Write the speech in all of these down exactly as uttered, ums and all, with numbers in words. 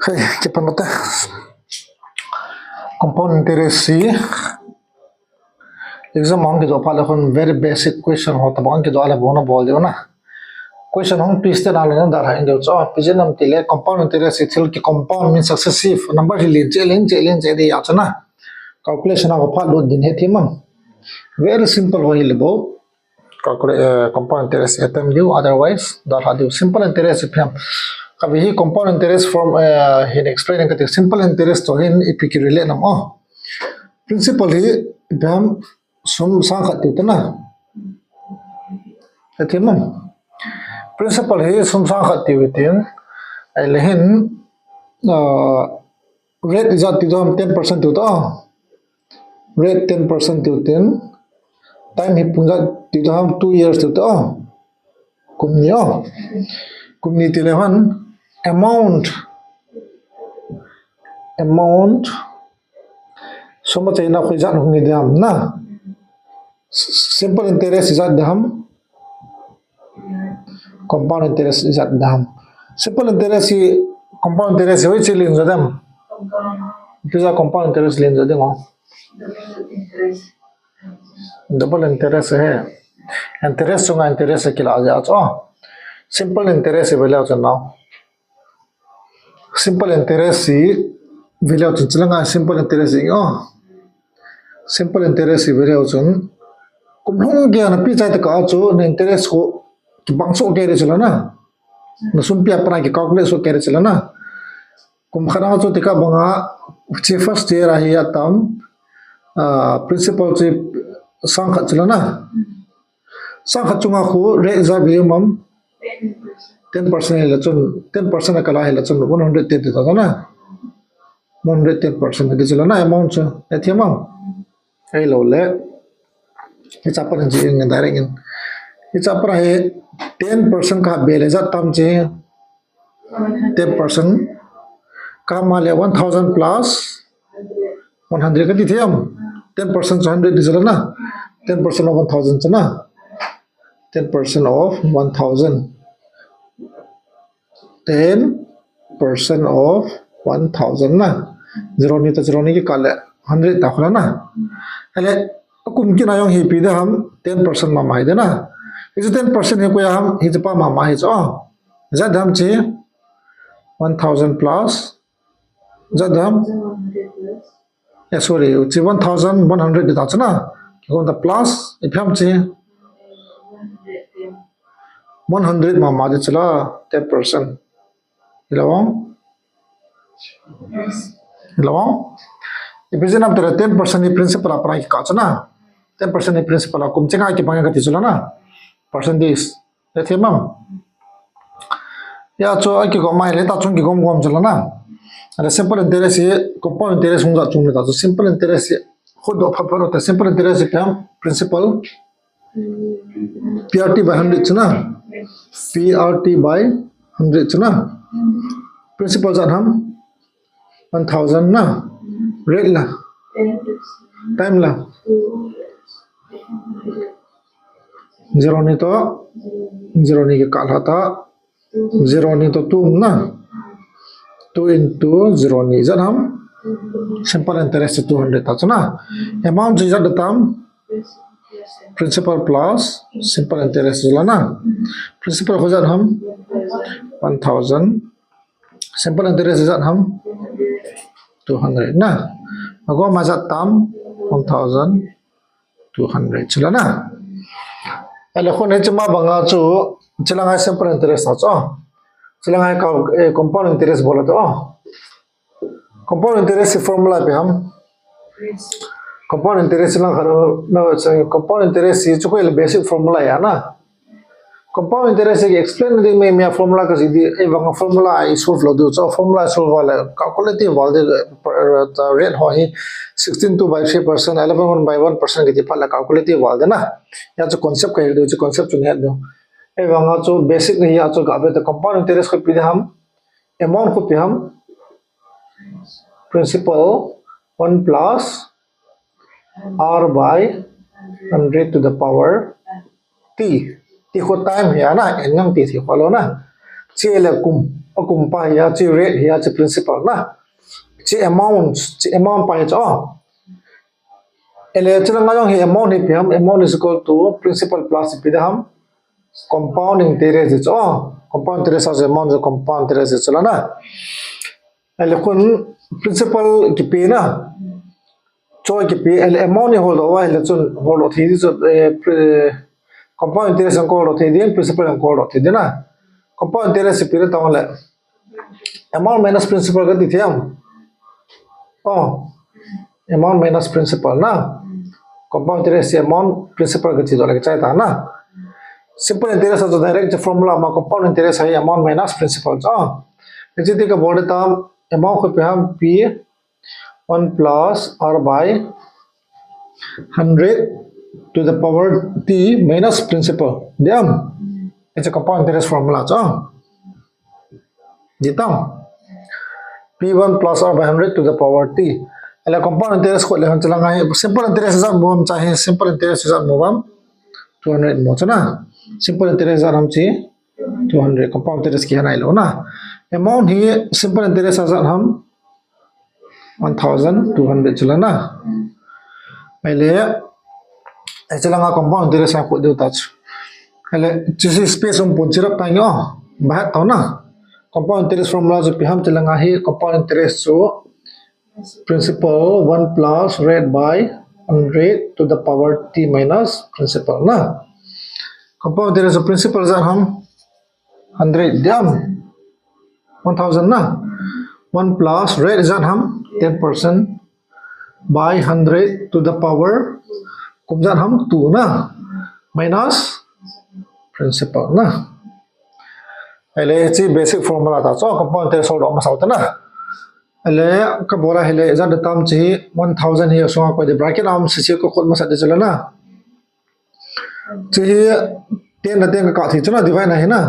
Hey, kipan ta. Compound interest hi exam hung kidoh phat le khun very basic question ho tabang kidoh le bona bol diu na. Question hung twist na le na dalha in diu chu. Pi jeh inem itile compound interest hi thil ki compound mean successive number hi len cheh len cheh len cheh ding ahi chu na. Calculation a phat lut ding hethem am. Very simple ho hi le bou. Calculate, uh, compound interest attempt diu, otherwise dalha diu. Simple interest hi phem. Kabi hi compound interest form, uh, hin explain kati. Simple interest to hin ipi ki relate nam o. Principal hi phem sum sang khat tiu te na. Athem am. Principal hi sum sang khat tiu tin. Ahile hin, uh, rate ijat tiu ham ten percent tiu ta. Rate ten percent tiu tin. Time hi pung ijat tiu ham two years tiu ta. Kum ni o. Kum ni ti le han amount. Amount. Sum achaina khu ijat hung hi ding ham na. Simple interest ijat ding ham. Compound interest ijat ding ham. Simple interest hi compound interest hi hoiche len jo ding ham. Ipi jeh a compound interest len jo ding ham. Double interest hi. Interest chunga interest kilah jeh a chu. Simple interest hi bele chu nao. Simple interest hi vele chun chilanga simple interest hi o. Simple interest hi vele chun kum lhung gei a na pi chai ta kah a chu na interest khu kibang soh kei ding chu la na. Na sum pi a pat a ki calculate soh kei ding chu la na. Kum khat a chu tika banga chi first year a hi atam, ah, principal chi sang khat chu la na. Sang khat chunga khu rate ijat vei um am. Ten percent hi le chun, ten percent a kala hi le chun one hundred ten ti ta na. One hundred ten percent hi chu la na amount chu. Athem am. Ahilou le. Hiche a pat in chu in direct in. Hiche a pat a hi ten percent ka be le ijat tam chu. Ten percent. Ka ma le one thousand plus one hundred kati thei am. Ten percent chu hundred ti chu la na. Ten percent of one thousand chu na. Ten percent of one thousand. Ten percent of one thousand na. Zero ni to zero ni kikah le hundred ta khu la na. Ahile, akum kit a jong hi ipi ding ham, ten percent mama hi ding na. Hiche ten percent hi koi a ham, hiche pa mama hi chu. Ijat ding ham chu. One thousand plus. Ijat ding ham. Eh, sorry, chi one thousand one hundred ti ta chu na. Kikon ta plus, ipi ham chi. One hundred mama ti chu la, ten percent. Hilou vang. Hilou vang. Ipi jeh inem itile ten percent hi principal a pat a kikah chu na. Ten percent hi principal a kum chenga kibang kati chu la na. Percentage. Athem am. Hia chu a kigom mai le ta chung kigom gom chu la na. Ahile simple interest hi, compound interest hung jat chung le ta chu simple interest hi. Khu doh phat phat ta simple interest hi phem principal. P R T by hundred chu na. P R T by hundred chu na. Principal jat ham. One thousand na. Rate la. Time la. Zero ni to. Zero ni kikah lha ta. Zero ni to two na. Two into zero ni ijat ham. Simple interest two hundred ta chu na. Amount chu ijat ding tam. Principal plus simple interest chu la na. Principal khu ijat ham. One thousand. Simple interest ijat ham. Two hundred na. Agom a ijat tam. One thousand two hundred chu la na. Ahile khun hiche ma banga chu, chulanga simple interest na chu. Chulanga ka, eh, compound interest bol a to. Compound interest formula ipi ham. Compound interest lang khat na, compound interest hi chu koi le basic formula ahi na. Compound interest hi explain ding mei mei a formula ka jih ding, ahivanga formula i solve lou diu chu, formula i solve le calculative val ding, eh, rate ho hi sixteen two by three percent, eleven one by one percent kiti phat le calculative val ding na. Hia chu concept ka hil diu chu concept chu nahet diu. Ahivanga chu basic na hi a chu ga be ta compound interest khu ipi ding ham, amount khu ipi ham, principal one plus R by hundred to the power T. T khu time hi a na, en ngang ti thi khu lo na. Chi le kum, a kum pa hi a, chi rate hi a, chi principal na. Chi amount, chi amount pa hi chu. Ele chi langa jong hi amount hi ipi ham, amount is equal to principal plus ipi ding ham, compound interest chu. Compound interest a chu amount chu compound interest chu la na. Ele khun principal kipe na. Chu kipe, ele amount hi holdoh uva ahile chun holdoh thei ding chu, eh, pri-, compound interest jong holdoh thei ding, principal jong holdoh thei ding na. Compound interest ipi le tong le. Amount minus principal kati thei am. Oh, amount minus principal na. Compound interest hi amount principal kati doh le kichai ta na. Simple interest a chu direct formula ma compound interest hi amount minus principal chu. Hiche ti kabol ding tam amount khu ipi ham, P one plus R by hundred to the power T minus principal. Dei am? It's a compound interest formula chu. Dei tam? P one plus R by hundred to the power T. Ele compound interest khu le han chalanga hi simple interest jat mo am, cha hi simple interest jat mo am, two hundred mo chu na. Simple interest jat ham chi two hundred, compound interest kihe nailou na. Amount hi simple interest a jat ham one thousand two hundred chu la na. Ahile, eh, chalanga compound interest a khu deu ta chu. Ahile, chi space um pon, chirap ta nge o. Bahat tau na. Compound interest formula chu ipi ham chalanga hi compound interest chu principal one plus rate by hundred to the power T minus principal na. Compound interest chu principal jat ham hundred dei am. One thousand na. One plus rate jat ham ten percent by hundred to the power kum jat ham two na. Minus principal na. Ahile chi basic formula ta chu compound interest holdoh masa u ta na. Ahile kabol a hile jat ding tam chi one thousand hi asunga koi ding, bracket a um sese kakhut masa ding chu la na. Chi hi ten na ten kakah thei chu na, divide na hi na.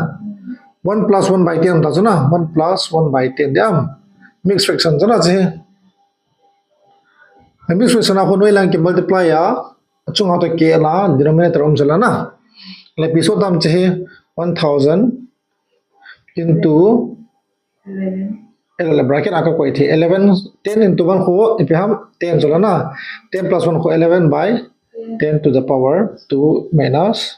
One plus one by ten ta chu na, one plus one by ten dei am. Mixed fraction chu na chi hi. Mixed fraction a khu noilang kimultiply a, achunga toh K la, denominator um chu la na. Le pi so tam chi hi one thousand into, ele le bracket a kakoi thei, eleven, ten into one khu ipi ham, ten chu la na. Ten plus one khu eleven by ten to the power two minus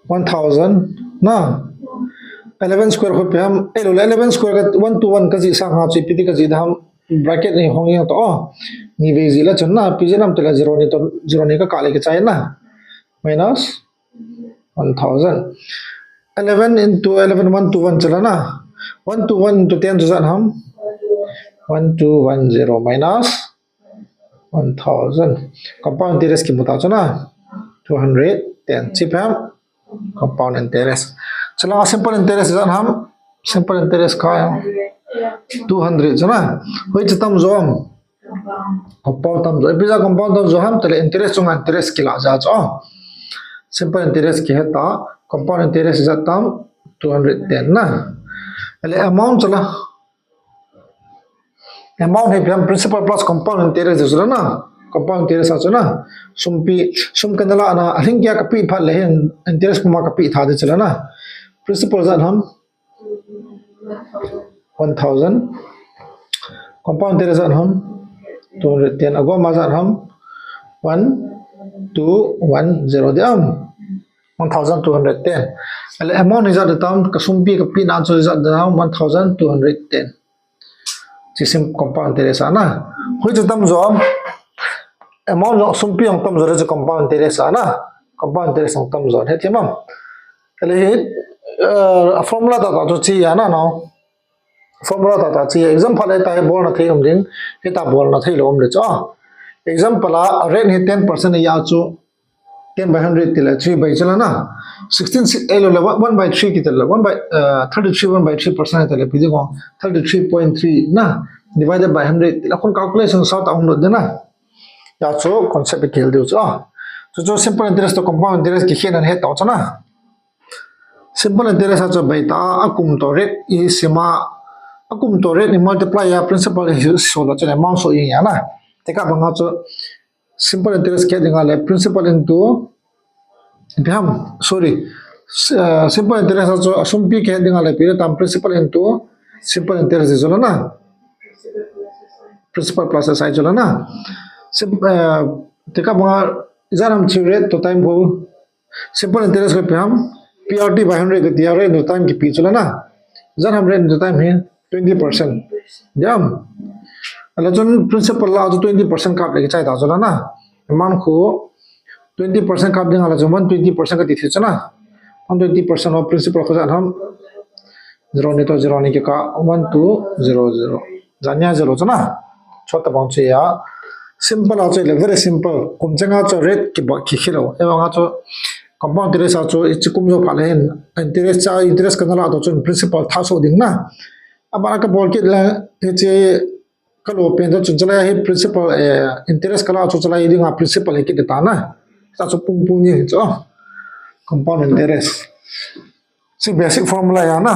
one thousand na. Eleven square khu ipi ham, ele le eleven square ka one to one kajih sang ha chu ipi ti kajih ding ham, bracket ni hong jeng toh. Ni vei jih le chun na, ipi jeh ham tile zero ni toh, zero ni kakah le kichai na. Minus one thousand. Eleven into eleven, one two one chu la na. One two one into ten chu jat ham. One two one zero minus one thousand. Compound interest kimu ta chu na. Two hundred ten. Chi ipi ham? Compound interest. Chulanga simple interest jat ham. Simple interest koi ham. Two hundred chu na. Hoiche tam jo ham? Compound tam jo. Ipi jeh a compound tam jo ham tile interest chunga interest kilah jeh a chu. Simple interest kihe ta, compound interest jat tam two hundred ten na. Ele amount chu la. Amount hi ipi ham, principal plus compound interest chu la na. Compound interest a chu na. Sum pe, sum kana lah na, alhing keiya kapeh phat le hin interest puma kapeh tha ding chu la na. Principal jat ham one thousand. Compound interest jat ham two hundred ten. Agoma jat ham one two one zero dei am. One thousand two hundred ten. Ele amount hi jat ding tam, kasum pe kapeh na chu jat ding ham one thousand two hundred ten. Chi sim compound interest a na. Hoiche tam jo ham? Amount jong sum pe jong tam jo le chu compound interest a na. Compound interest jong tam jo. Hethem am? Ele hi, eh, formula tah tah chu chi a na no. Formula tah tah chi, example le ta hi bolna thei um ding, hita bolna theilou um le chu. Example a rate hi ten percent a chu ten by hundred tile three by chu la na. Sixteen si-, eh, lo le one, one by three kiti le, one by, uh, thirty-three, one by three percent tile ipi ding ham, thirty-three point three na, divided by hundred tile khun calculation sao ta hung lut ding na. Hia chu concept kihil diu chu. Chu chu simple interest toh compound interest kikhen a het tau chu na. Simple interest a chu bei ta, akum toh rate isim a, akum toh rate i multiply a principal iso le chun amount so i na. Tekah banga chu simple interest kihe dinga le principal into, ipi ham, sorry, Uh, simple interest a chu asumpi kihet dinga le ipi le tam principal into simple interest ti chu la na. Principal plus S I chu la na. Sim, uh, tika banga ijat ham chu rate to time ko simple interest ko ipi ham P R T by hundred ko tia rate to time kipe chu la na. Ijat ham rate to time hi twenty percent. Jam. Ala chun principal la chu twenty percent kap le kichai ta chu la na. Amount khu twenty percent kap dinga la chun one twenty percent kati thei chu na. One twenty percent of principal khu ijat ham zero ni to zero ni kikah one two zero zero. Ijat nia zero chu na. Chot tabang chu ya. Simple a chu le very simple. Kum chenga chu rate kiba kikhel lou. Ahivanga chu compound interest a chu hiche kum jo phat le hin interest cha interest kana la to chun principal tha so ding na. Abana kabol kit le hiche kalo pen to chun chalai hi principal, eh, interest kala chu chalai dinga principal hi kiti ta na. Ta chu pung pung ni chu. Compound interest. Hiche basic formula ya na.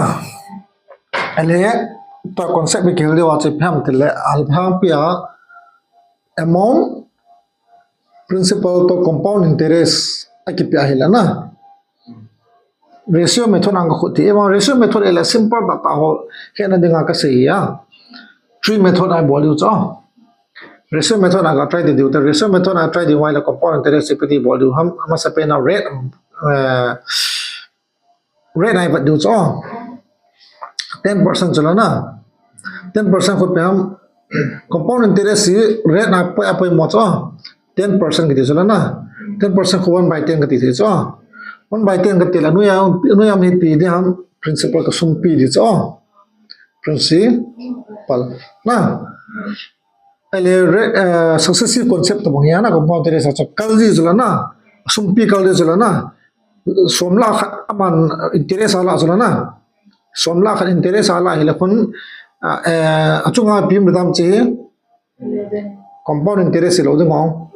Ale to concept bi kihil diu a chu ipi ham tile alpha pia amount principal to compound interest akipe ahi la na. Ratio method ang ka khu ti. Ahivang ratio method ela simple tah tah ho hena dinga kasei a. Three method a ibol diu chu. Ratio method a ka try diu te. Ratio method a try diu vai la compound interest ipi ti bol diu ham. Amasa pen a rate, eh, rate a ibat diu chu. Ten percent chu la na. Ten percent khu ipi ham compound interest hi rate a poi a poimo chu. Ten percent kiti chu la na. Ten percent khu one by ten kati thei chu. One by ten kati la noiya, noiya hi ipi di ham principal kasumpi di chu. Principal. Na. Ale re, eh, successive concept tabang ya na compound interest a chu kal di chu la na. Sumpi kal di chu la na. Som la khat aman interest ala chu la na. Som la khat interest ala hi la khun, ah, eh, achunga ipi um tam chi. Compound interest lo ding ho.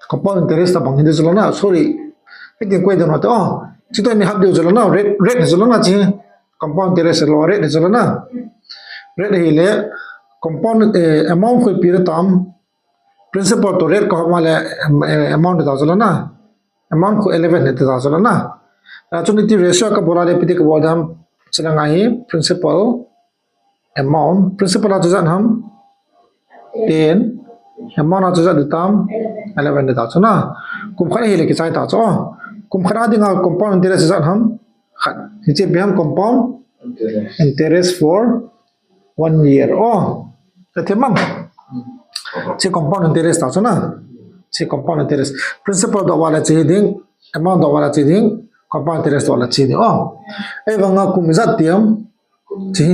Compound interest tabang hi di chu la na. Sorry. Hitin koi ding ho te. Oh, chi to ni hap di chu la na. Rate, rate chu la na chi. Compound interest lo rate chu la na. Rate hi le compound, eh, amount khu ipi le tam. Principal to rate ko ma le, em, eh, amount ta chu la na. Amount khu eleven ni ta chu la na. A chu ni ti ratio kabol a le ipi ti kabol dam. Chu la ngai principal amount. Principal a chu ijat ham ten. Amount a chu ijat di tam eleven ni ta chu na. Kum khat hi le kichai ta chu. Kum khat a dinga compound interest ijat ham khat. Hiche ipi ham compound interest for one year. Oh, ka thei mam. Chi compound interest ta chu na. Chi compound interest. Principal doh uva le chi ding, amount doh uva le chi ding, compound interest doh uva le chi ding. Oh. Ahivanga kum ijat ti ham. Chi.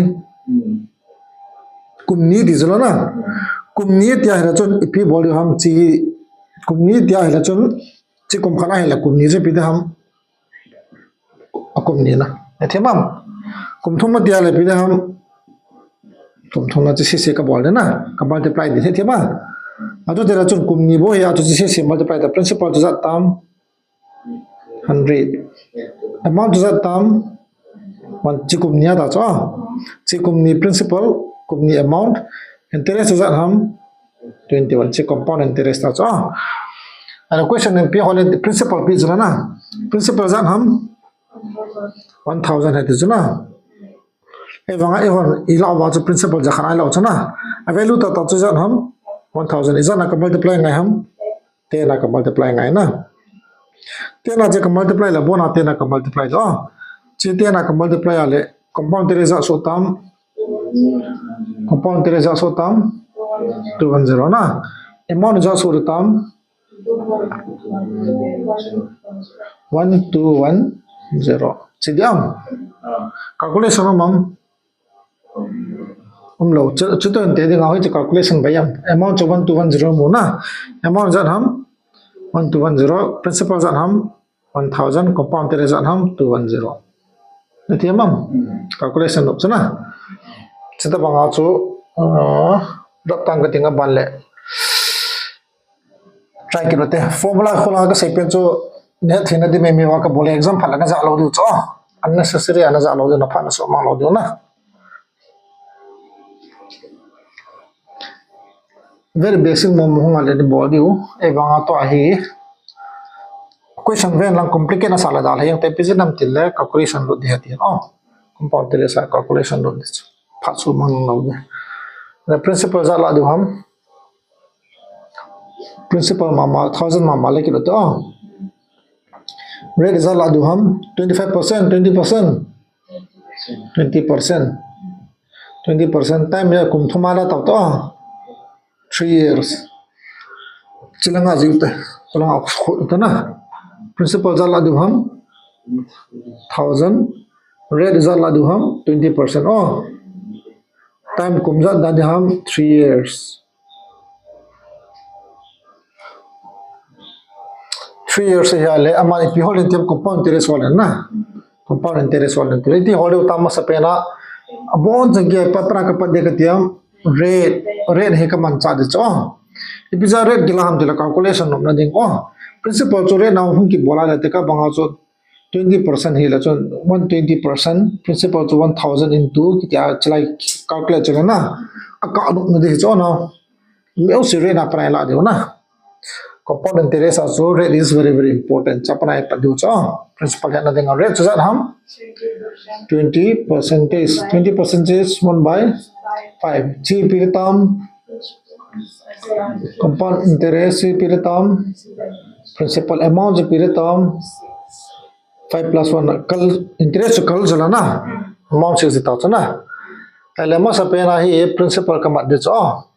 Kum ni ti chu la na. Kum ni tia hi la chun ipi bol diu ham chi. Kum ni tia hi la chun chi kum khat a hi la kum ni chu ipi ti ham. A kum ni na. Ka thei mam. Kum thum a tia le ipi ti ham. Kum thum na chu sese kabol di na. Ka multiply di thei thei ma. A chu ti la chun kum ni bou hi a chu sese multiply ta principal chu ijat tam. Hundred. Amount chu ijat tam. One, chi kum ni a ta chu. Chi kum ni principal, kum ni amount. Interest chu ijat ham. Twenty-one. Chi compound interest ta chu. Ana question nen pi ho le principal pi chu la na. Principal ijat ham. One thousand hi ti chu na. Ahivanga eihon ilah uva chu principal jakhat a ilah u chu na. A value tah tah chu ijat ham. One thousand. Ijat na ka multiply ngai ham. Ten a ka multiply ngai na. Ten a chu ka multiply la bon a ten a ka multiply la. Chi ten a ka multiply a le compound interest ijat so tam. Compound interest ijat so tam. Two one zero na. Amount ijat so tam. One two one zero. Chi di am. Calculation um am. Um lo. Chu, chu to te ding a hoi chu calculation bai am. Amount chu one two one zero mu na. Amount ijat ham. One two one zero. Principal ijat ham. One thousand. Compound interest ijat ham. Two one zero. Na thei mam. Calculation lo chu na. Chu tabang a chu, uh, rap tang ka ting a ban le. Try kit u te. Formula khu la kasei pen chu nahet theina di mai mai uva kabol e, exam phat la naja lou diu chu. Unnecessary a naja lou diu, na phat na sumang lou diu na. Very basic mo mo hung a le di bol diu. Ahivanga tua hi Question ven lang complicate na sala dal heng te pizin nam til le calculation lut di hati. Oh, compound interest a calculation lut di. Phat su mang lo di. The principal jat la diu ham. Principal mama thousand mama le kilo to. Rate jat la diu ham twenty five percent, twenty percent, twenty percent, twenty percent time ya kum thuma la tau to. Three years. Chilanga jiu te, chilanga khut te na. Principal jat la diu ham thousand. Rate jat la diu ham twenty percent. Oh, time kum jat da diu ham three years. Three years hi ale ama ipi hol in tem compound interest hol na. Compound interest hol in ti hol ta masa pena. Abon jeng ke pa pra ka pa de ka tiam rate, rate hi ka man cha de cho. Ipi ja rate kila ham tila calculation nom na ding. Oh, principal chu rate na hung ki bola le te ka banga chu twenty percent hi la chun one twenty percent principal chu one thousand into ki tia chalai calculate chala na. A ka nom na de cho na. Meu si rate na panai la diu na. Compound interest a chu rate is very, very important. Cha panai pa diu cho. Principal ya na ding a rate chu jat ham twenty percentage. Twenty percentage one by five. Chi pi tam. Compound interest chi pi tam. Principal amount chi pi tam. Five plus one kal interest chu kal jala na. Amount six thousand na. Ele masa pena hi principal ka mat di cho.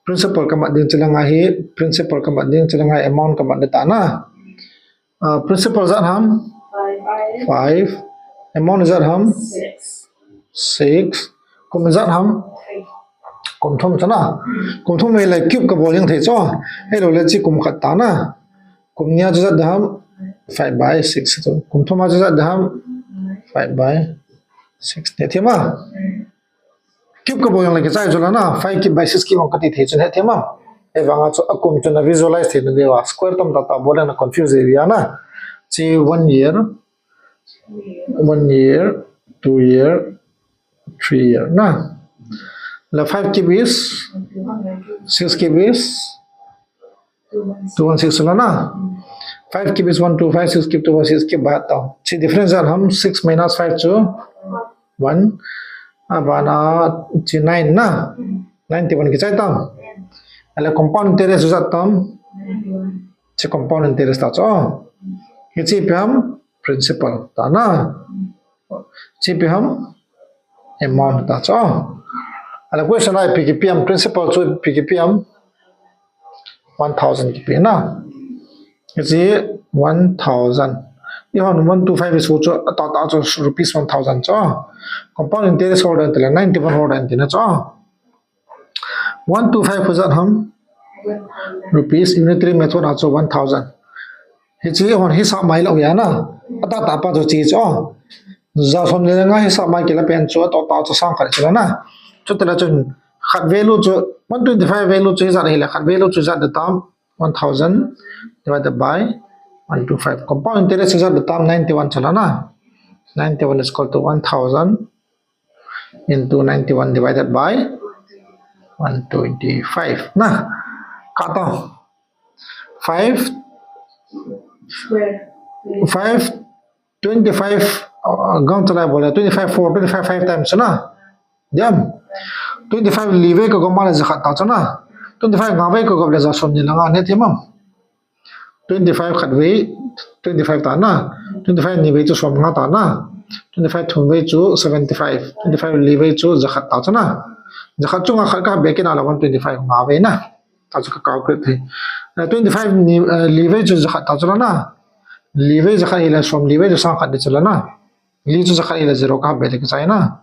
Principal ka mat ding chilanga hi, principal ka mat ding chilanga amount ka mat ding ta na. Ah, principal jat ham? Five. Amount jat ham? Six. Kum jat ham? Kum thum cha na. Kum thum hi le cube ka bol jeng thei cho. Hei lo le chi kum khat ta na. Kum nia chu jat ham? Five by six. Kum thum a chu jat ham? Five by six. Ne thima. Cube ka bol jong le kichai chu la na, five cube by six cube ka ti thei chun he thei ma. Evanga chu akum chu na visualize thei na diu a, square tam ta ta bol na confuse e via na. Chi one year, one year, two year, three year na. La five cube is, six cube is, two one six la na. Five cube is one two five, six cube two one six cube ba ta. Chi difference jat ham six minus five chu one. Abana chi nine na. Nine ti one kichai tam. Ale compound interest jat tam. Chi compound interest ta cho. Hichi ipi ham principal ta na. Chi ipi ham amount ta cho. Ale question a ipi kipi ham principal chu ipi kipi ham. One thousand kipi na. Hichi one thousand. Ihon one two five is chu ta ta chu rupees one thousand cho. Compound interest holder tile ninety one holder tina cho. One two five khu jat ham rupees unitary method a chu one thousand. Hichi hon hisap mai lo ya na. Ata ta pa chu chi cho. Ja som le nga hisap mai kila pen chu to ta chu sang khat chu na. Chu tela chun khat value chu one twenty five value chu jat hile khat value chu jat da tam one thousand divided by one two five. Compound interest chu jat da tam ninety one chu la na. Ninety one is equal to one thousand into ninety one divided by one twenty five na. Ka to five, five twenty five, uh, gang chalai bole twenty five four, twenty five five times na. Diam. Twenty five li vei ka gom a le ja khat ta chu na. Twenty five nga vei ka gom le ja som ni la nga ne ti mam. Twenty five khat vei, twenty five ta na. Twenty five ni vei chu som nga ta na. Twenty five thum vei chu seventy five. Twenty five li vei chu ja khat ta chu na. Ja khat chu nga khat ka be kina la one twenty five nga vei na. Ta chu ka calculate thei. Eh, twenty five ni, eh, li vei chu ja khat ta chu la na. Li vei ja khat hi la som li vei chu sang khat di chu la na. Li chu ja khat hi la zero ka be le kichai na.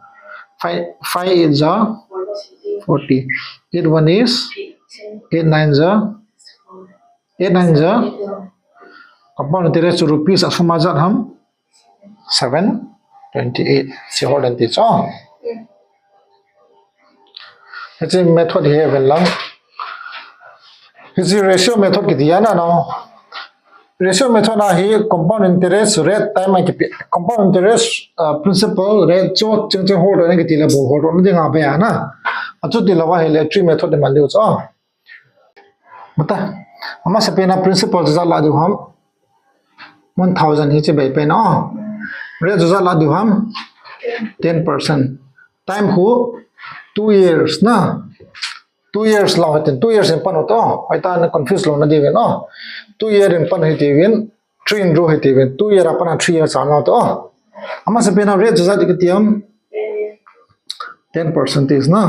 Five, five eight ja forty. Eight one is, eight nine ja, eight nine ja. Compound interest chu rupees a sum a jat ham seven twenty eight. Si hol den ti cho. Hichi method hi ven lang. Hichi ratio method kiti ya na no. Ratio method na hi compound interest rate time a kipi. Compound interest, uh, principal rate chu cheng cheng hol den kiti la bo hol den ding a be ya na. Achu ti la wa hi le three method de man diu cho. Mata. Amasa pena principal chu jat la diu ham. One thousand hi chi bai pen o. Rate chu ijat la diu ham? Ten percent. Time khu two years na. Two years la hitin, two years in pan u to. Aita na confuse lou na diuvin o. Two year in pan hitiuvin, three in row hitiuvin. Two year a pan a three years a na to. Amasa pen a rate chu ijat kiti ham? Ten percentage na.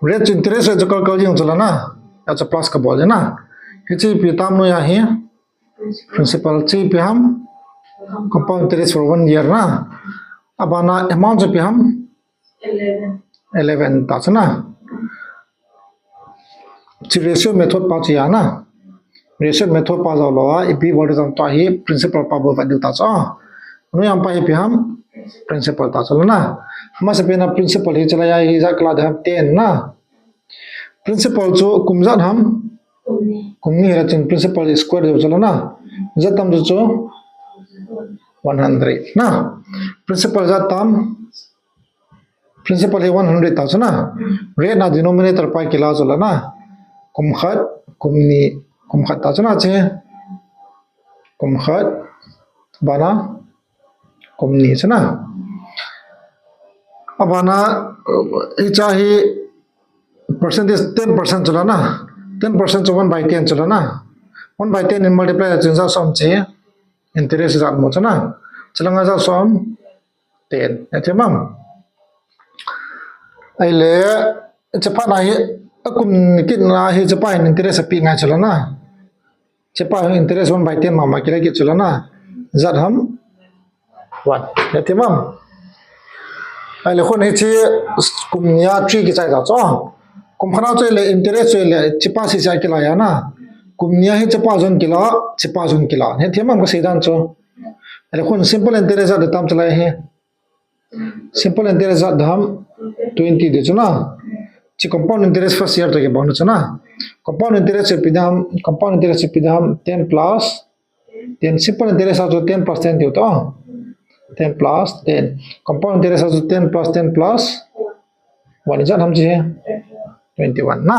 Rate chu interest rate chu kal kal jing chu la na. Ya chu plus ka bol na. Hichi ipi tam nu ya hi? Principal chi ipi ham? Compound interest for one year na. Abana amount chu ipi ham? Eleven. Eleven ta chu na. Chi ratio method pa chu ya na. Ratio method pa jao lou a, ipi bol ding tam tua hi principal pa bol vat diu ta chu. Nu yang pa hi ipi ham? Principal ta chu la na. Amasa pen a principal hi chu la ya hi ijat kila ding ham? Ten na. Principal chu kum ijat ham? Kum ni. Kum ni hila chun principal square diu chu la na. Ijat tam chu chu? One hundred na. Principal ijat tam? Principal hi one hundred ta chu na. Rate na denominator pa kila chu la na. Kum khat, kum ni, kum khat ta chu na chi. Kum khat, bana, kum ni chu na. Abana, uh, hicha hi percentage ten percent chu la na. Ten percent chu one by ten chu la na. One by ten in multiply chu ijat som chi? Interest ijat mo chu na. Chu la nga ijat som? Ten. Ya thim am? Ahile, chepa na hi, akum ni kit na hi chepa hin interest api ngai chu la na. Chepa hin interest one by ten mama kila kit chu la na. Ijat ham? One. Ya thim am? Ahile khun hichi kum ni a three kichai ta chu. Kum khat na chu le interest chu le chepa sese a kila ya na. Kum ni a hi chepa jon kila, chepa jon kila. Ya thim am ka sei dan chu? Ahile khun simple interest ijat ding tam chu la hi? Simple interest ijat ding ham? Twenty ding chu na. Chi compound interest first year to kibol na chu na. Compound interest chu ipi ding ham? Compound interest chu ipi ding ham? Ten plus ten. Simple interest a chu ten plus ten tiu to. Ten plus ten. Compound interest a chu ten plus ten plus one ijat ham chi? Twenty-one na.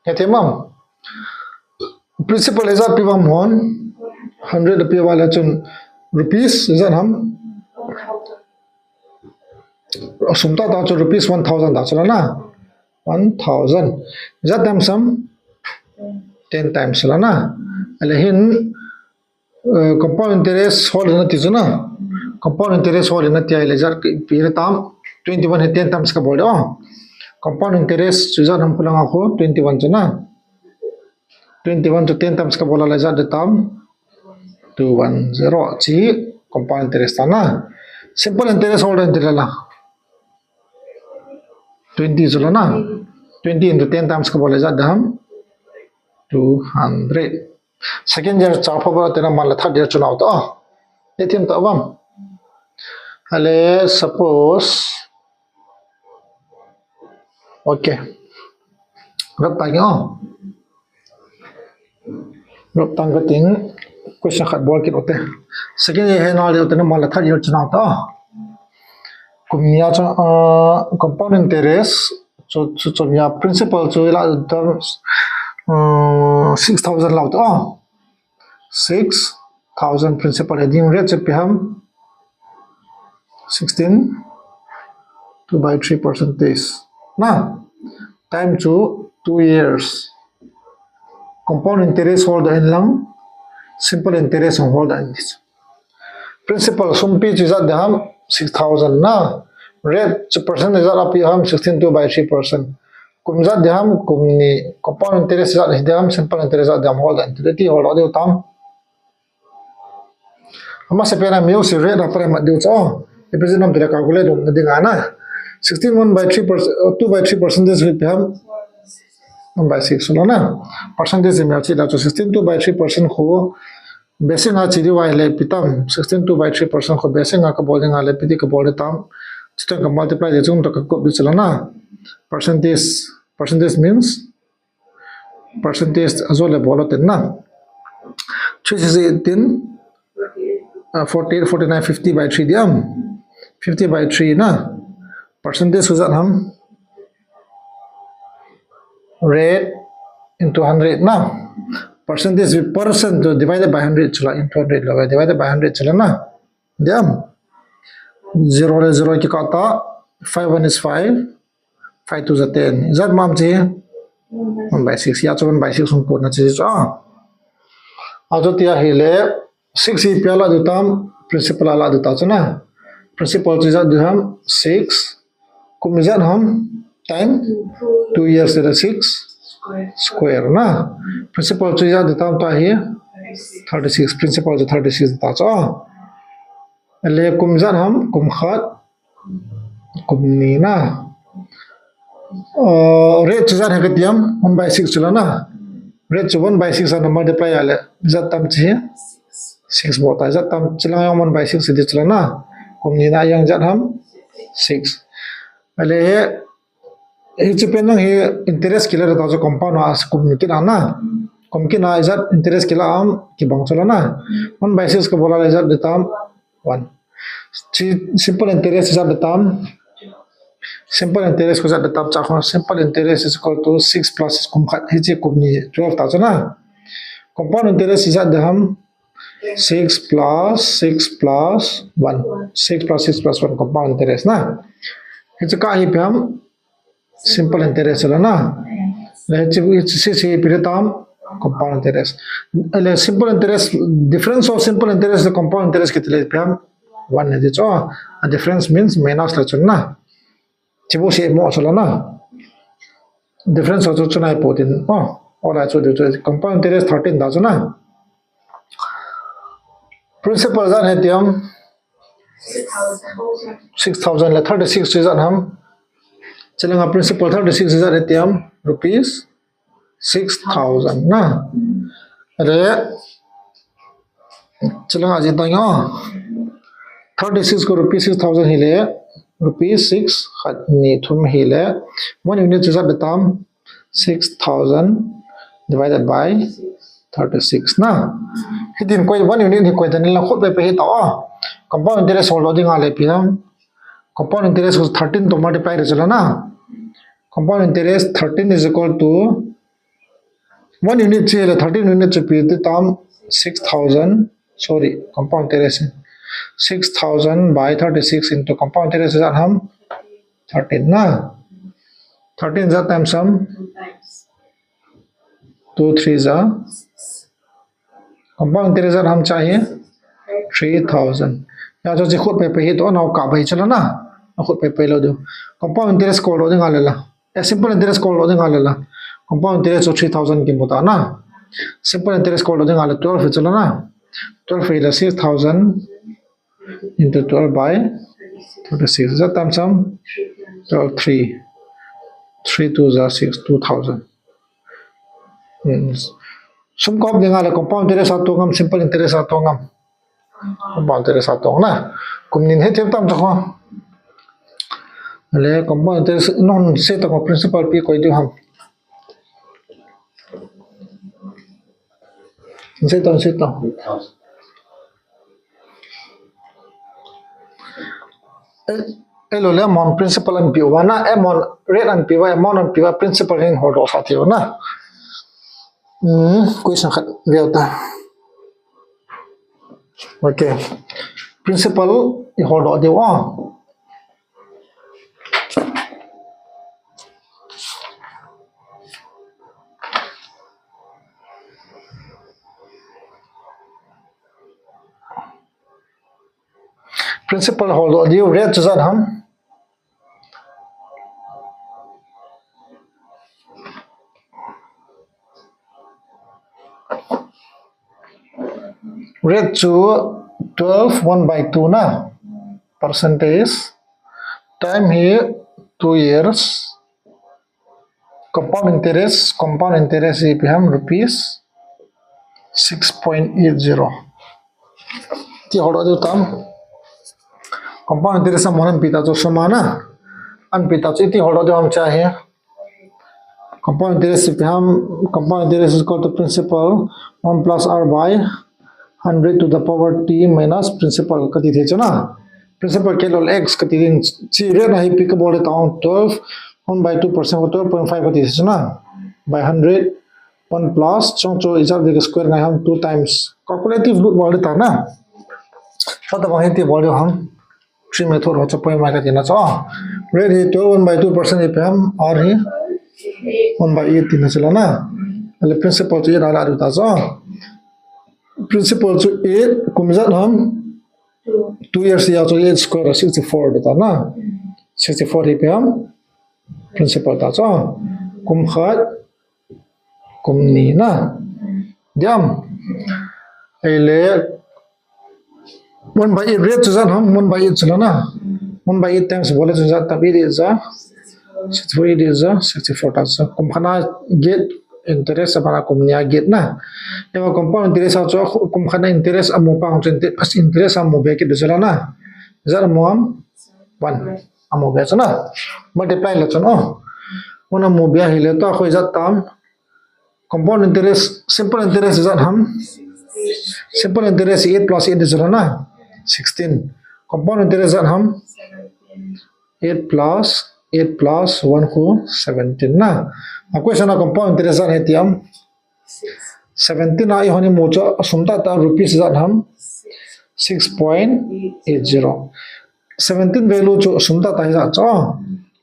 Ya thim am? Principal ijat pi vang hon? Hundred pi vale chun rupees ijat ham? Sum ta ta chu rupees one thousand ta chu la na. One thousand. Ijat times ham? Ten times la na. Ahile hin, uh, compound interest hol na ti chu na. Compound interest hol na ti ahile ijat pi le tam? Twenty-one hi ten times ka bol de o. Compound interest chu ijat ham pulanga khu? Twenty-one chu na. Twenty-one chu ten times ka bol a le ijat ding tam? Two one zero chi compound interest ta na. Simple interest hol ding ti la. Twenty chu la na. Twenty into ten times ka bol a ijat ding ham? Two hundred. Second year cha pha bol a te na man la third year chu nau to. Ya thim ta vam? Ahile suppose Okay. Rap ta keng o. Rap tang ka ting. Question khat bol kit u te. Second year hi na le u te na man la third year chu nau ta. Kum ni a chu, ah, compound interest chu, chu, chu ya principal chu la terms, ah, six thousand la u ta. Six thousand principal, heading rate chu ipi ham? Sixteen, two by three percentage. Na, time chu two years. Compound interest hol ding in lang, simple interest hol ding in. Principal sum ipi chu ijat ding ham? Six thousand na. Rate chu percent ijat a pi ham? Sixteen two by three percent. Kum ijat ding ham? Kum ni. Compound interest ijat ding ham? Simple interest ijat ding ham? Hol ding in. Ti hol ding u tam? Amasa pen a music rate a pare mat diu chu. Ipi jeh ham ti le calculate um na ding a na. Sixteen one by three percent, uh, two by three percentage hi ipi ham? One by six la na. Percentage hi mel chi da chu sixteen two by three percent khu. Basic a chi diu ahile ipi tam? Sixteen two by three percent khu basic a ka bol ding ahile ipi ti ka bol ding tam? Chuteng ka multiply ding chung to ka kop ding chu la na. Percentage, percentage means percentage a jo le bol u tin na. Three six eighteen, uh, forty eight, forty nine, fifty by three ding ham? Fifty by three na. Percentage chu ijat ham? Rate into hundred na. percentage, percent to divided by hundred chu la, into hundred la, divided by hundred chu la na. Diam. Zero le zero kikah ta, five one is five, five two is ten. Ijat ham hiche? One by six. Hiche chu one by six hung puna chu chu. Ah. Achu tia hile, six hi ipi a la diu tam, principal a la diu ta chu na. Principal chu ijat diu ham, six. Kum ijat ham, time, two years le six square na. Principal chu ijat diu tam tua hi, thirty six. Principal chu thirty six ta chu. Le kum ijat ham, kum khat, kum ni na. Uh, rate chu ijat ham kati ham, one by six chu la na. Rate chu one by six a na multiply a le, ijat tam chu hi, six bou ta. Ijat tam chu lang jong one by six di chu la na. Kum ni na jong ijat ham, six. Ale hi, hiche pen lang hi interest kila ta chu compound a kum kit a na. Kum kit a ijat interest kila ham kibang chu la na. One by six ka bol a le ijat diu tam, one. Chi simple interest ijat diu tam. Simple interest koi ijat diu tam, cha kho simple interest is equal to six plus kum khat hiche kum ni twelve ta chu na. Compound interest ijat diu ham, six plus six plus one. Six plus six plus one compound interest na. Hiche kah hi ipi ham, simple interest la na. Le hiche, hiche, hiche ipi diu tam, compound interest. Le simple interest, difference of simple interest le compound interest kiti le ipi ham, one le di chu. A difference means minus le chu na. Hiche bou se mo chu la na. Difference chu chu nai po tin. Oh, ola chu di chu compound interest thirteen ta chu na. Principal ijat ham hitia, six thousand le thirty six chu ijat ham. Chule nga principal thirty six ijat ham hitia, rupees six thousand na. Re, chule nga ji ta nga. Thirty six ko rupees six thousand hile, rupees six, khat ni thum hile. One unit chu ijat diu tam, six thousand divided by thirty six na. Hitin koi, one unit hi koi dan la khut pe pe hi ta. Compound interest holdoh ding a le ipi ham. Compound interest ko thirteen to multiply le chu la na. Compound interest thirteen is equal to one unit chu le thirteen unit chu ipi diu tam, six thousand, sorry, compound interest. Six thousand by thirty six into compound interest ijat ham, thirteen na. Thirteen ijat times ham, two three ja. Compound interest ijat ham cha hi, three thousand. Ya chu chi khut pe pe hi to na ka bai chu la na. A khut pe pe lou diu. Compound interest ko holdoh ding a le la. Eh, simple interest ko holdoh ding a le la. Compound interest chu three thousand kimu ta na. Simple interest ko holdoh ding a le twelve chu la na. Twelve hi le six thousand into twelve by thirty six. Ijat tam sam? Twelve three. Three two ja six, two thousand. Hmm. Sum kop ding a le compound interest a tong am, simple interest a tong am? Compound interest a tong na. Kum ni hin he thei tam chu kho. Le compound interest non se to principal ipi koi diu ham. Sei to, sei to. Eh, eh, lo le amount principal an pe uva na, amount rate an pe uva, amount an pe uva, principal hin holdoh sah thei u na. Hmm, question khat veu ta. Okay. Principal i holdoh diu a. Principal holdoh diu, rate chu ijat ham? Rate chu twelve one by two na, percentage. Time hi two years. Compound interest, compound interest ipi ham, rupees six point eight zero. Iti holdoh diu tam? Compound interest amount an pe ta chu sum a na. An pe ta chu iti holdoh diu ham cha hi. Compound interest ipi ham, compound interest is equal to principal one plus R by hundred to the power T minus principal kati thei chu na. Principal kei lou le X kati ding, chi rate na hi ipi kabol le ta, twelve, one by two percent ko twelve point five kati thei chu na. By hundred, One plus, chung chu ijat vei ka square ngai ham, two times. Calculative lut bol di ta na. Sa ta bang hiti bol di ham. Three method ho chu point mai ka ti na chu. Rate hi twelve one by two percent hi pe ham, R hi one by eight ti na chu la na. Ale principal chu eight ala du ta chu. Principal chu eight, kum ijat ham. Two years ya chu eight square sixty-four di ta na. Sixty-four hi pe ham. Principal ta chu. Kum khat, kum ni na. Diam. Ahile, one by eight rate chu ijat ham, one by eight chu la na. One by eight times bol le chu ijat tam, eight eight ja sixty-four, eight eight ja sixty-four ta chu. Kum khat na get interest a bana kum ni a get na. Ema compound interest a chu kum khat na interest amu pa chu inter-, first interest amu be kit chu la na. Ijat amu ham, one. Amu be chu na. Multiply le chu na. One amu be ahile to khoi ijat tam. Compound interest, simple interest ijat ham. Simple interest eight plus eight chu la na. Sixteen. Compound interest ijat ham. Eight plus eight plus one khu seventeen na. A question a compound interest ijat hi ti ham. Seventeen a i hon i mu chu sum tah tah rupees ijat ham. Six point eight zero. Seventeen value chu sum tah tah ijat chu.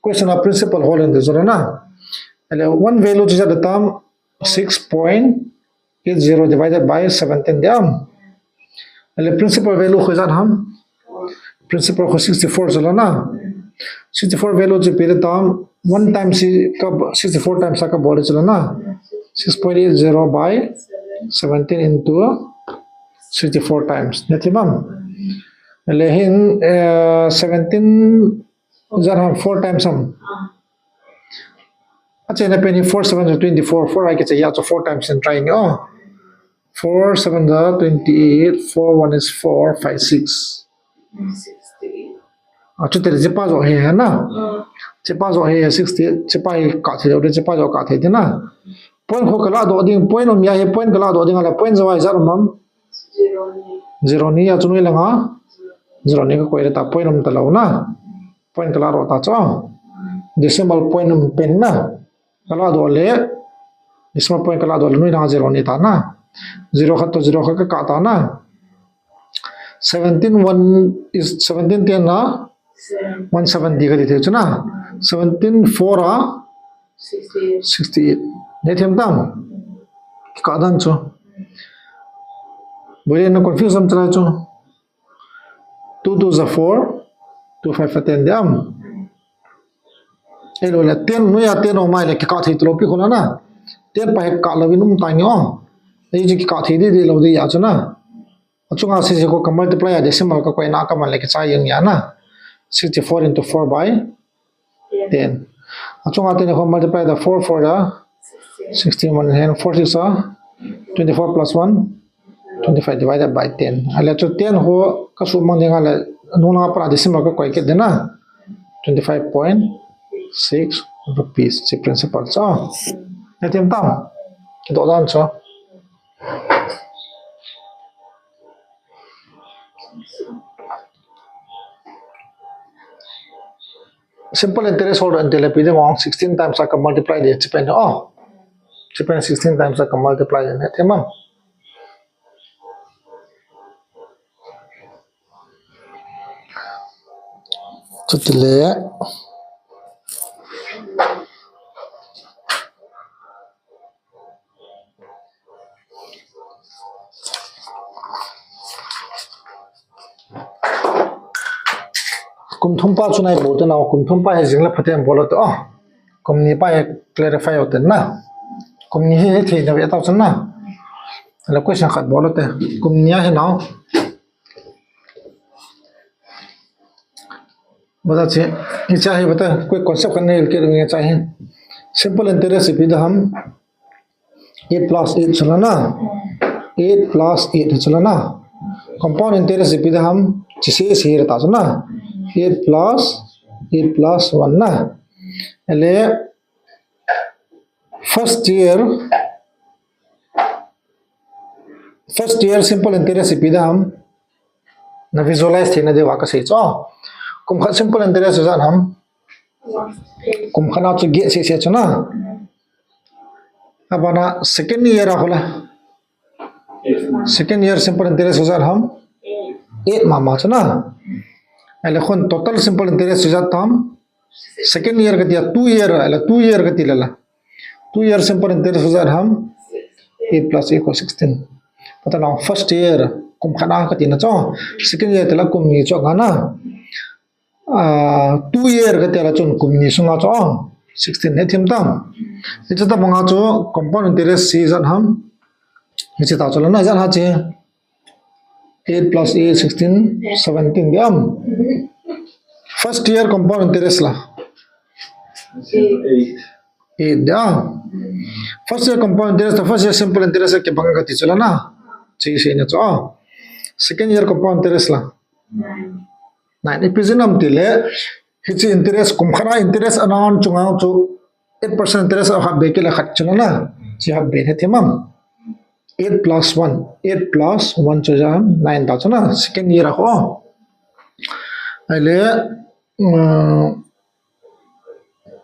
Question a principal hol in ti chu la na. Ale one value chu ijat tam. Six point eight zero divided by seventeen diam. Ale principal value khu ijat ham. Principal khu sixty-four chu la na. Sixty-four value chu pe di tam. One times hi ka, sixty-four times a ka bol di chu la na. Six point eight zero by seventeen into sixty-four times. Na ti mam. Ale hin, eh, seventeen ijat ham, four times ham. Ache na pen hi four seven twenty-four, four a kiche ya chu four times in try ni o. Four seven twenty-eight, four one is four, five six. Achu te jipa jo he na. Jipa jo he sixty, jipa hi ka the de, jipa jo ka the de na. Point khu ka la do ding, point um ya he point ka la do ding ala point jo ai ijat mam. Zero ni a chu nui la nga. Zero ni ka koi ta point um ta lo na. Point ka la ro ta chu. Decimal point um pen na. Ka la do le. Decimal point ka la do le nui na zero ni ta na. Zero khat to zero khat ka ka ta na. Seventeen one is seventeen ten na. One seventy ka ti the chu na. Seventeen four a. Sixty-eight. Ne them tam. Ka dan chu. Bole na confuse am try chu. Two two za four, two five a ten diam. Elo le ten, nui a ten o mai le kika thei tlo pi khona na. Ten pa he ka lo in um ta nge o. Ei ji kika thei di di lo di ya chu na. Achunga sixty-four ka multiply a decimal ka koi na ka man le kicha yang ya na. Sixty-four into four by ten. Achunga ten ko multiply da four four da sixteen, one hand four six a twenty-four plus one, twenty-five divided by ten. Ale chu ten ho ka sumang ding ale nung na para decimal ka koi ke dena. Twenty-five point six rupees chi principal cha. Ne tem tam. Ki do dan cha. Simple interest holder and telepi de mong sixteen times aka multiply de chipen. Oh, chipen sixteen times aka multiply de ne tem am. Chutile. Kum thum pa chu nai bol te nau, kum thum pa he jing le phaten bol te. Oh, kum ni pa he clarify o te na. Kum ni he he thei na ve ta chu na. La question khat bol te. Kum ni a he nau. Bata che, hicha hi bata, koi concept kan nei ke nge cha hin. Simple interest ipi da ham. Eight plus eight chula na. Eight plus eight chula na. Compound interest ipi da ham. Chi se se ta chula na. Eight plus eight plus one na. Ele first year, first year simple interest ipi da ham. Na visualize thei na de wa ka sei cho. Kum khat simple interest ijat ham. Kum khat na chu get se se chu na. Abana second year a khola. Second year simple interest ijat ham? Eight mama chu na. Ahile khun total simple interest ijat ham? Second year kati a, two year, ahile two year kati lala. Two year simple interest ijat ham? Eight plus eight ko sixteen. Patna first year kum khat a kati na chu. Second year tela kum ni chu ngana. Ah, two year kati a la chun kum ni sunga chu, ah, sixteen he thim tam. Hiche tabanga chu compound interest ijat ham? Hiche ta chu lana ijat ha che. Eight plus eight, sixteen, seventeen diham? First year compound interest la. Eight. Eight diham? First year compound interest, first year simple interest kibang kati chu lana. Hiche seina chu, ah. Second year compound interest la. Nine. Ipi jeh ham tile, hiche interest kum khat a interest ana chunga chu eight percent interest a khat be kila khat chu na. Hiche khat be he thim ham? Eight plus one. Eight plus one chu ijat ham? Nine ta chu na. Second year a ho. Ahile, uh,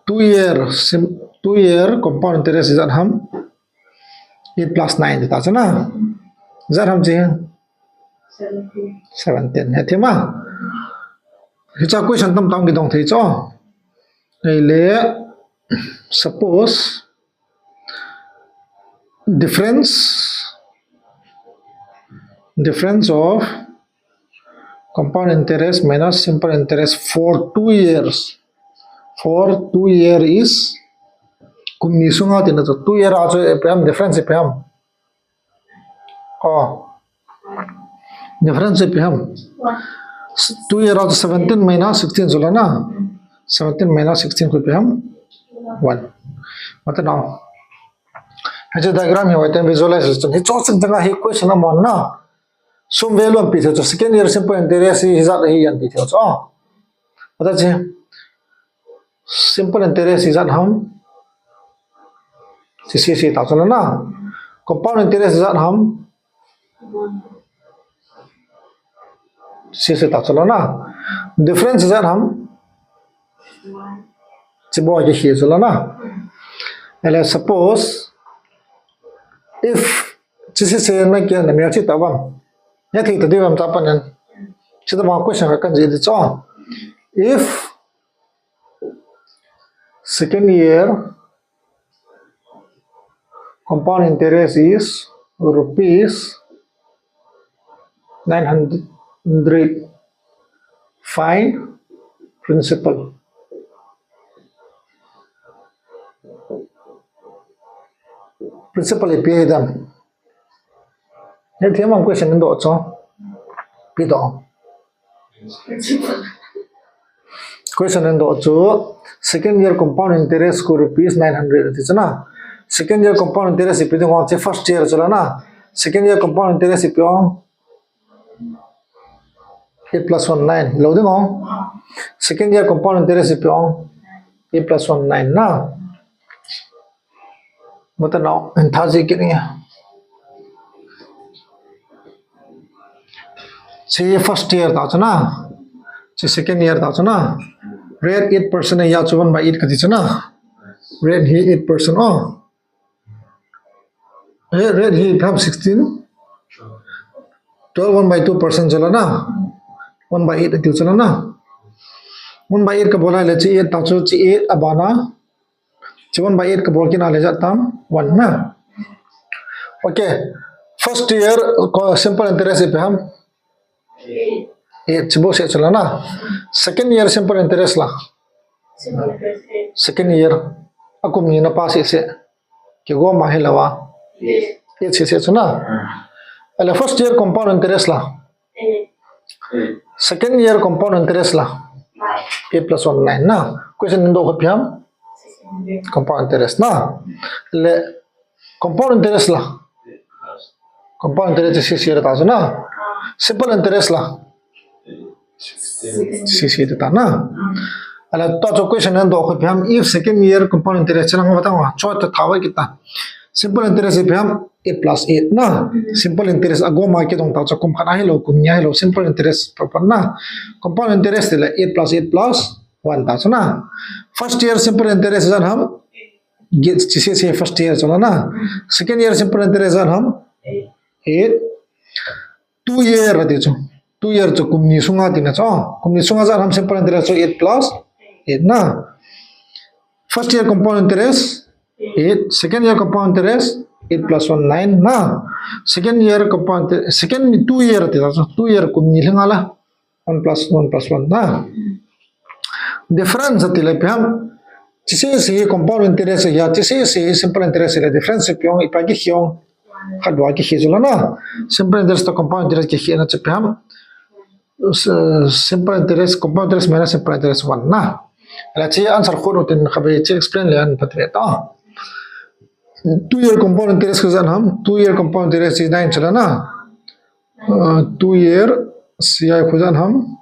two year, sim-, two year compound interest ijat ham? Eight plus nine ta chu na. Ijat ham che? Seventeen. Seventeen. He thim a? Hiche question tam tam kidong thei chu. Ahile, suppose difference, difference of compound interest minus simple interest for two years. For two year is kum ni sunga tina chu. Two year a chu ipi ham, difference ipi ham? Oh. Difference ipi ham? Two year a chu seventeen minus sixteen chu lana. Seventeen minus sixteen ko ipi ham? One. Mata nao. Hiche diagram hi visualize chun. Hiche chang chang hi question amon na. Sum value api thei chu second year simple interest hi ijat hi ahi ti thei chu. Mata che. Simple interest ijat ham? Hiche, hiche ta chu lana. Compound interest ijat ham? Hiche, hiche ta chu lana. Difference ijat ham? Hiche bou hi hiche chu lana. Ahile suppose if hiche, hiche na kia na mi hiche ta bang. Ya thei ta ding ham ta panen. Hiche ta bang question ka kan jih ding chu. If second year compound interest is rupees nine hundred. Find principal. Principal ipi dam? He thim ham question in do chu. Ipi do? Question in do chu, second year compound interest ko rupees nine hundred ti chu na. Second year compound interest ipi ding ham che first year chu lana. Second year compound interest ipi ham? Eight plus one, nine. Lou ding ham? Second year compound interest ipi ham? Eight plus one, nine na. Mata nao, entha ji kini. Hiche first year ta chu na. Hiche second year ta chu na. Rate eight percent a chu one by eight kati chu na. Rate hi eight percent o. Rate, rate hi ipi ham sixteen. Twelve one by two percent chu lana. One by eight ati chu lana. One by eight ka bol a le hiche eight ta chu hiche eight abana. Hiche one by eight ka bol kit a le ijat tam? One na. Okay. First year ko simple interest ipi ham? Eight. Hiche bou seh chu lana. Second year simple interest la. Second year. Akum ni na pa seh seh. Kigom a hilou a. Eight seh seh chu na. Ahile first year compound interest la. Second year compound interest la. Eight plus one, nine na. Question in do ko ipi ham? Compound interest na. Le compound interest la. Compound interest six year ta chu na. Simple interest la. Six year ta na. Ahile ta chu question in do ko ipi ham? If second year compound interest na, ngam ta ngam. Chu ta tha vai kita. Simple interest ipi ham? Eight plus eight na. Simple interest agom a kidong ta chu kum khat a hilou, kum ni a hilou, simple interest proper na. Compound interest le eight plus eight plus one ta chu na. First year simple interest ijat ham? Get, chi se se first year chu la na. Second year simple interest jat ham? Eight. Two year ati chu. Two year chu kum ni sunga tina chu. Kum ni sunga jat ham simple interest chu eight plus eight na. First year compound interest eight. Second year compound interest eight plus one, nine na. Second year compound inter-, second two year ati chu. Two year kum ni lhinga la. One plus one plus one na. Difference ati le ipi ham? Chi se se compound interest ya, chi se se simple interest le difference ipi ham, ipi kikhen ham? Khat bou kikhen chu la na. Simple interest to compound interest kikhena chu ipi ham? S-, simple interest, compound interest minus simple interest one na. La chi answer khu no tin kha be chi explain le an phat ve ta. Two year compound interest khu jat ham? Two year compound interest is nine chu la na. Uh, two year C I khu jat ham?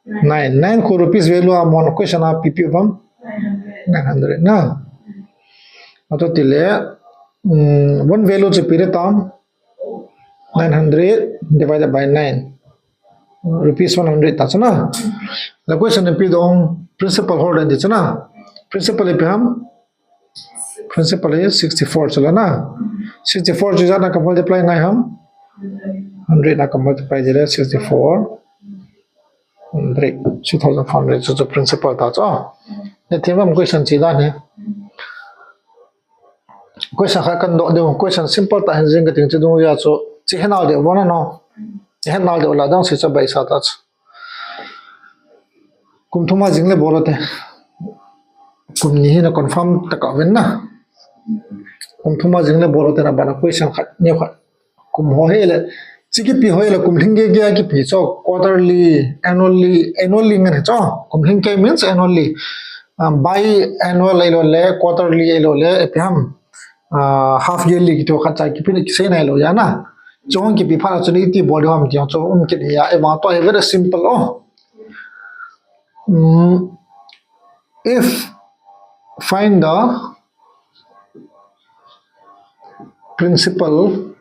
Nine. Nine khu rupees value a mon question a ipi ipi ham? Nine hundred na. Ato tile, um, one value chu ipi le tam? Nine hundred divided by nine. Rupees one hundred ta chu na. The question ipi dong principal hold and chu na. Principal ipi ham? Principal is sixty-four chu la na. Sixty-four chu jat na ka multiply ngai ham? Hundred na ka multiply dile sixty-four. Hundred, two thousand four hundred chu, chu principal ta chu. Ne thim am question chi la ne. Question kha kan do de, question simple ta hin jing ka ting chu dung ya chu. Chi he nau de bona no. Chi he nau de la dang si cha bai sa ta chu. Kum thuma jing le bol u te. Kum ni hi na confirm ta ka ven na. Kum thuma jing le bol u te na bana question khat ni khat. Kum ho he le. Chi kipi ho he le kum lhing ge ge kipi chu quarterly, annually, annually ngan he chu. Kum lhing ke means annually. Um, bi-annual ahilou le, quarterly ahilou le, ipi ham. Uh, half yearly kiti khat cha kipi le kisei na ahilou ya na. Chu kipi phat chu iti bol ham ti chu um kit ya, e ma to very simple o. Mm, if find the principal,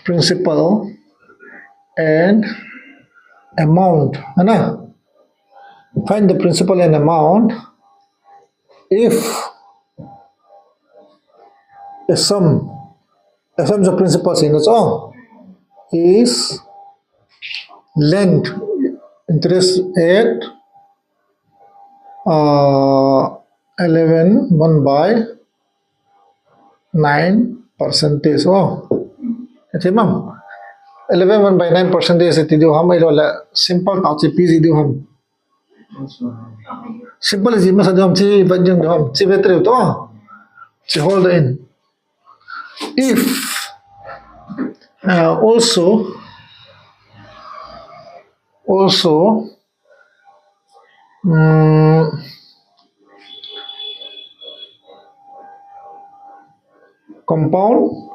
principal and amount, hai na? Find the principal and amount if a sum, a sum of principal is, is lent interest at, uh, eleven one by nine percentage. Oh, ati mam. Eleven one by nine percentage ati diu ham, ahilou le simple ta chi ipi ji diu ham? Simple ji masa diu ham, chi ba jing diu ham, chi better to. Chi hold in. If, uh, also, also, um, compound,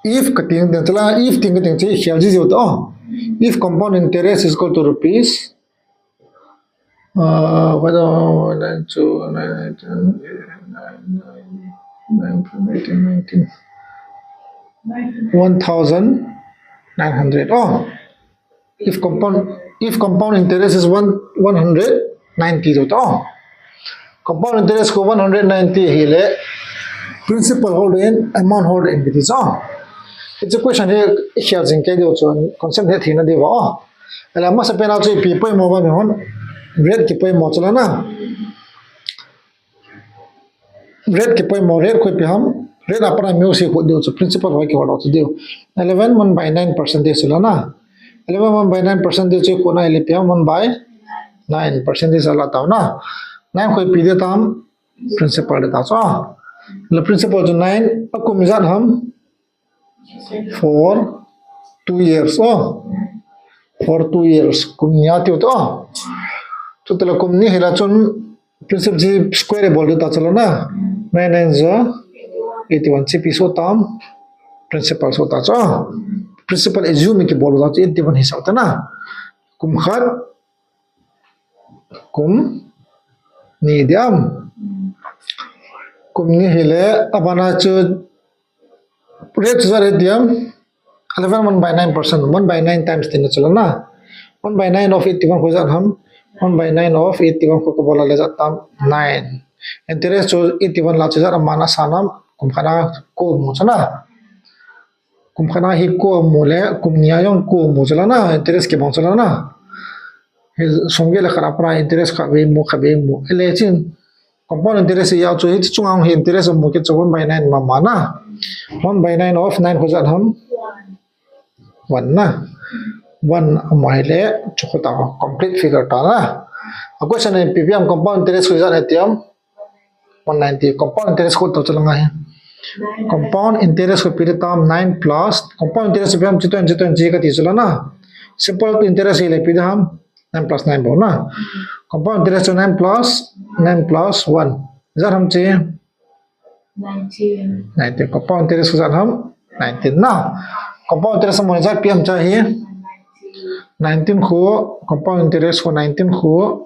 if ka ting ding chu la, if ting ka ting chu, khel ji ji to. If compound interest is equal to rupees, uh, what, uh, nine, two, nine, ten, nine, nine, nine, eighteen, nineteen, one thousand nine hundred. Oh, if compound, if compound interest is one, one hundred ninety to, to. Compound interest ko one hundred ninety hi le, principal hold in, amount hold in kiti chu. It's a question hi, i khel jing kei diu chu, concept hi thina diu va. Ahile masa pen a chu ipi poimo ba mi hon, rate kipoimo chu la na. Rate kipoimo, rate koi ipi ham, rate a pat a music ho diu chu, principal ho kihol diu chu diu. Eleven one by nine percentage chu la na. Eleven one by nine percentage chu koi na ahile ipi ham, one by nine percentage a la tau na. Nine koi ipi de tam, principal de ta chu. Le principal chu nine, a kum ijat ham, for two years, oh. For two years, kum ni atiu to. Chu tela kum ni hi la chun principal ji square bol de ta chu la na. Nine nine ja eighty one, chi ipi so tam, principal so ta chu. Principal assume kibol ta chu eighty one hi sa ta na. Kum khat, kum ni diam. Kum ni hi le, a bana chu rate chu ja rate diam. Eleven one by nine percent, one by nine times tina chu la na. One by nine of eighty one khu ijat ham. One by nine of eighty one khu kabol a le ijat tam? Nine. Interest chu eighty one la chu ijat a man a sa nam? Kum khat a ko mu chu na. Kum khat a hi ko mu le kum ni a jong ko mu chu la na. Interest kibang chu la na. Hi sum get le khat a pat a interest khat vei mu, khat vei mu. Ele chin compound interest ya chu hi chunga hi interest mu kit chu one by nine mama na. One by nine of nine khu ijat ham? One na. One amai le chu khu ta complete figure ta na. A question in P P M compound interest khu ijat ham? One ninety. Compound interest khu to chu la ngai. Compound interest khu pi tam nine plus compound interest P P M chi to chi to chi ka ti chu la na. Simple interest hi le pi ham? Nine plus nine bou na. Compound interest chu nine plus nine plus one. Ijat ham chi? Nineteen. Compound interest ijat ham? Nineteen na. Compound interest mo ijat P M cha hi? Nineteen khu, compound interest khu nineteen khu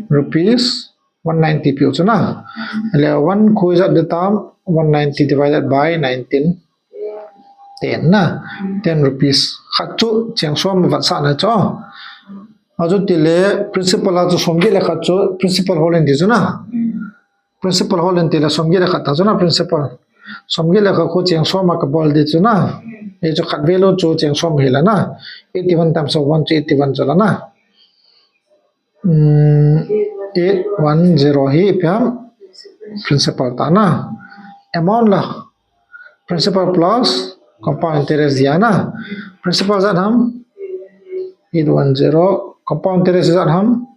rupees one ninety piu chu na. Le one khu ijat de tam? One ninety divided by nineteen. Ten na. Ten rupees. Khat chu cheng som vat sa na chu. Achu ti le principal a chu som get le khat chu principal hol in ti chu na. Principal hol in ti le som get le khat ta chu na principal. Som get le khat khu cheng som a kabol di chu na. Ei chu khat value chu cheng som hi la na. Eighty one times of one chu eighty one chu la na. Eight one zero hi P M principal ta na. Amount la principal plus compound interest dia na. Principal ijat ham? Eight one zero. Compound interest ijat ham?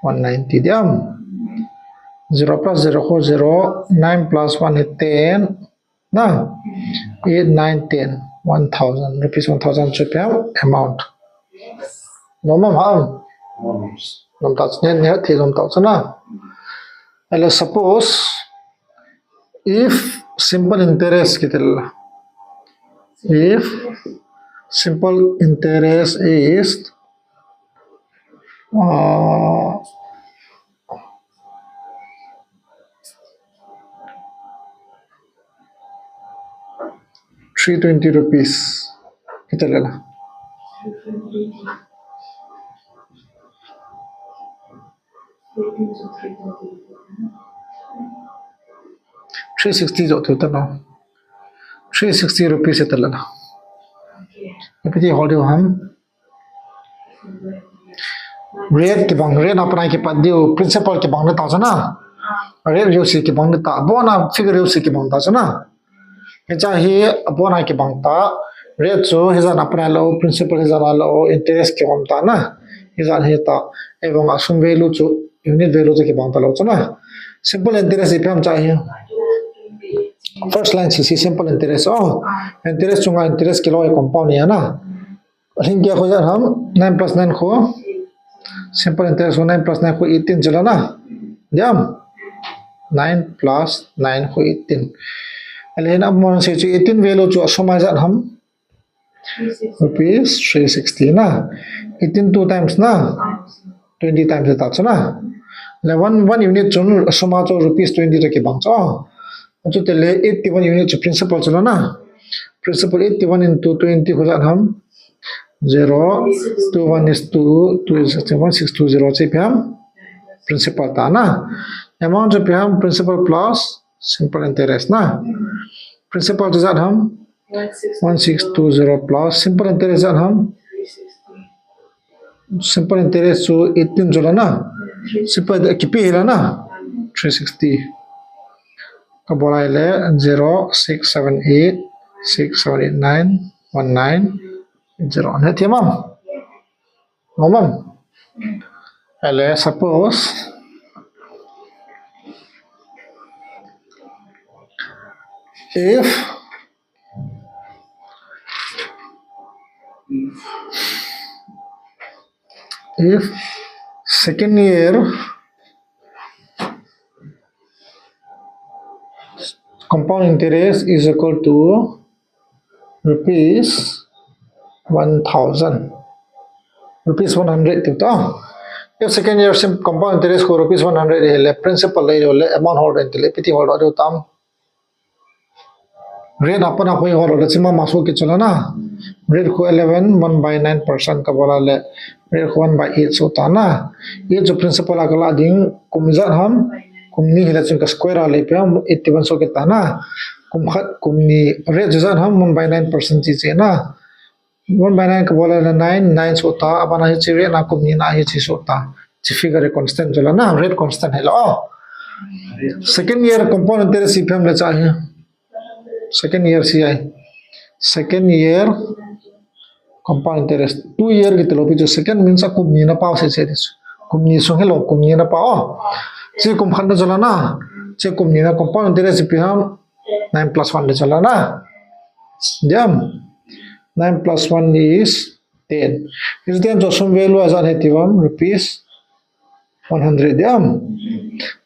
One ninety diam. Zero plus zero khu zero. Nine plus one hi ten. Na, eight, nine, ten, one thousand rupees, one thousand chu P M amount. Nom am ham? Nom ta chu ne, ne thi nom ta chu na. Ele suppose if simple interest kiti le, if simple interest is uh, three twenty rupees. Kiti le la. Three sixty jo tu ta no. Three sixty rupees ta la. Ipi ti hol diu ham? Rate kibang, rate a pat a kipat diu, principal kibang na ta chu na. Rate jouse kibang na ta, abon a figure jouse kibang ta chu na. Hicha hi abon a kibang ta, rate chu hijat a pat a lou, principal hijat a lou, interest kibang ta na. Hijat hi ta, ei vang a sum value chu, unit value chu kibang ta lou chu na. Simple interest ipi ham cha hi. First line chu si simple interest. Oh, interest chunga interest kilou compound hi na. Ahin kia khu ijat ham, nine plus nine khu. Simple interest khu nine plus nine khu eighteen chu la na. Diam. Nine plus nine khu eighteen. Ele hin amount se chu eighteen value chu asum a ijat ham? Rupees three sixty na. Eighteen two times na. Twenty times ta chu na. Le one, one unit chu asum a chu rupees twenty to kibang chu. Achu ti le eighty one unit chu principal chu la na. Principal eighty one into twenty khu ijat ham? Zero, two one is two, two is one six two zero chu ipi ham? Principal ta na. Amount chu ipi ham? Principal plus simple interest na. Principal chu ijat ham? One six two zero plus simple interest ijat ham? Simple interest chu eighteen chu la na. Simple kipe hi la na. Three sixty. Kabol a le zero six seven eight six seven eight nine one nine zero. Nahet em? Nom am? Ele suppose if if second year compound interest is equal to rupees one thousand, rupees one hundred ti ta. If second year sim compound interest khu rupees one hundred hi le principal le le amount hol den ti le ipi ti hol diu tam? Rate a pat a khu hol le chima ma su ki chu la na. Rate khu eleven, one by nine percent kabol a le rate khu one by eight soh ta na. Eight chu principal a kala ding, kum ijat ham, kum ni hile chun ka square a le ipi ham, eighty-one soh kit ta na. Kum khat, kum ni, rate chu ijat ham, one by nine percent chi chi na. One by nine kabol a le nine, nine soh ta, abana hiche rate na kum ni na hiche soh ta. Hiche figure constant chu la na, rate constant hi la o. Second year compound interest ipi ham le cha hi. Second year C I. Second year compound interest. Two year kiti lou pi chu, second means a kum ni na pao se se ti chu. Kum ni sung hi lou, kum ni na pao. Hiche kum khat na chu la na. Hiche kum ni na compound interest ipi ham. Nine plus one ti chu la na. Diam. Nine plus one is ten. Is ten chu sum value a ijat ham ti ham, rupees one hundred diam.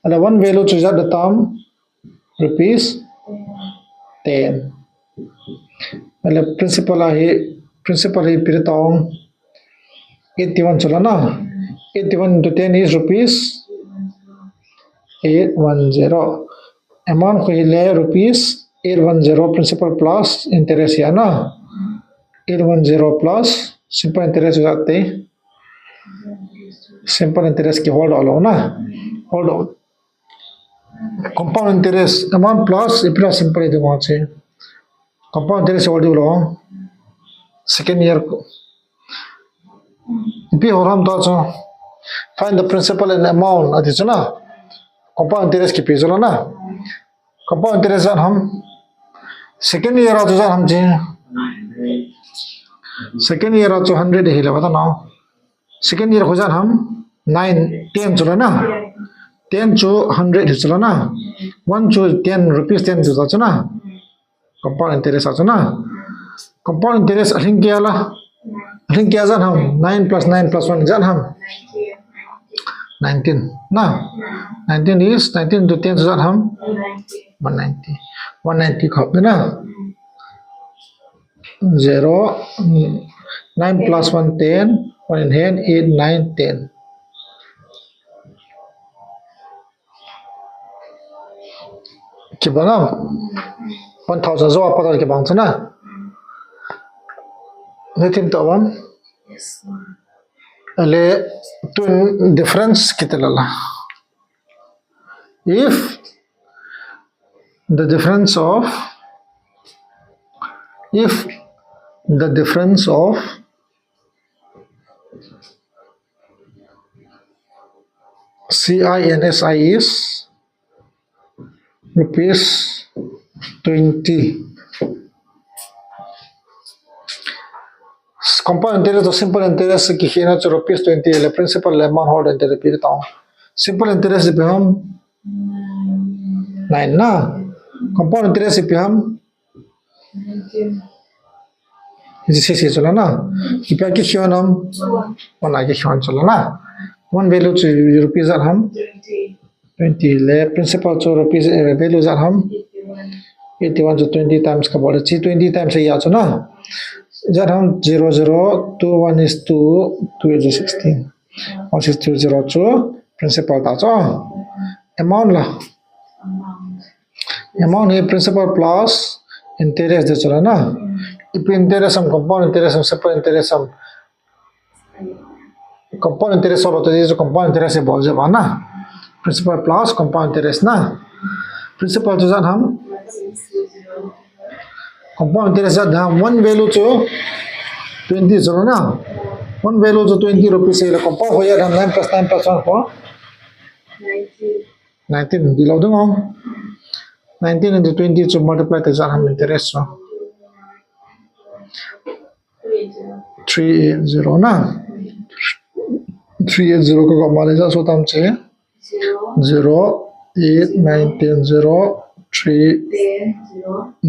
A le one value chu ijat ham, rupees ten. A le principal a hi, principal hi ipi ti ham, eighty-one chu la na. Eighty-one into ten is rupees eight one zero. Amount khu hi le rupees eight one zero principal plus interest hi a na. Eight one zero plus simple interest ijat ham. Simple interest kihol doh lou na. Hol doh. Compound interest amount plus ipi la simple interest mo che. Compound interest hol diu lou. Second year khu. Ipi hol ham ta chu. Find the principal and amount ati chu na. Compound interest kipe chu la na. Compound interest ijat ham. Second year a chu ijat ham chi. Second year a chu hundred hi le ba ta na. Second year khu ijat ham, nine, ten chu la na. Ten chu hundred hi chu la na. One chu ten, rupees ten chu ta chu na. Compound interest a chu na. Compound interest a lhing kei a la. A lhing kei a ijat ham, nine plus nine plus one ijat ham. Nineteen. Na. Nineteen is, nineteen into ten chu ijat ham. One ninety. One ninety khop na. Zero, mm, nine plus one, ten, one in hand, eight, nine, ten. Kibang a, one thousand jou a pat a kibang chu na. Nathim tah uvem? A le, tun difference kiti la la. If the difference of, if the difference of C I and S I is rupees twenty. Compound interest to simple interest kikhelna chu rupees twenty le principal le amount hol interest ipi ti ham. Simple interest ipi ham? Nine na. Compound interest ipi ham? Hiche sese chu la na. Ipi a kikhel ham? One a kikhel chu la na. One value chu rupees ijat ham? Twenty le principal chu rupees, eh, value ijat ham? Eighty-one chu twenty times kabol le, hiche twenty times a chu na. Ijat ham? Zero zero, two one is two, two eight is sixteen. One six two zero chu principal ta chu. Amount la. Amount hi principal plus interest ti chu la na. Ipi interest ham, compound interest ham, simple interest ham. Compound interest ho lo te chu compound interest hi bol jep a na. Principal plus compound interest na. Principal chu ijat ham? Compound interest ijat ham? One value chu twenty chu la na. One value chu twenty rupees hi le compound ho ijat ham, nine plus nine plus one ho? Nineteen. Nineteen, di lo ding o. Nineteen into twenty chu multiply te ijat ham interest chu? Three eight zero na. Three eight zero ka koma le ijat soh tam che? Zero, eight, nine, ten, zero, three,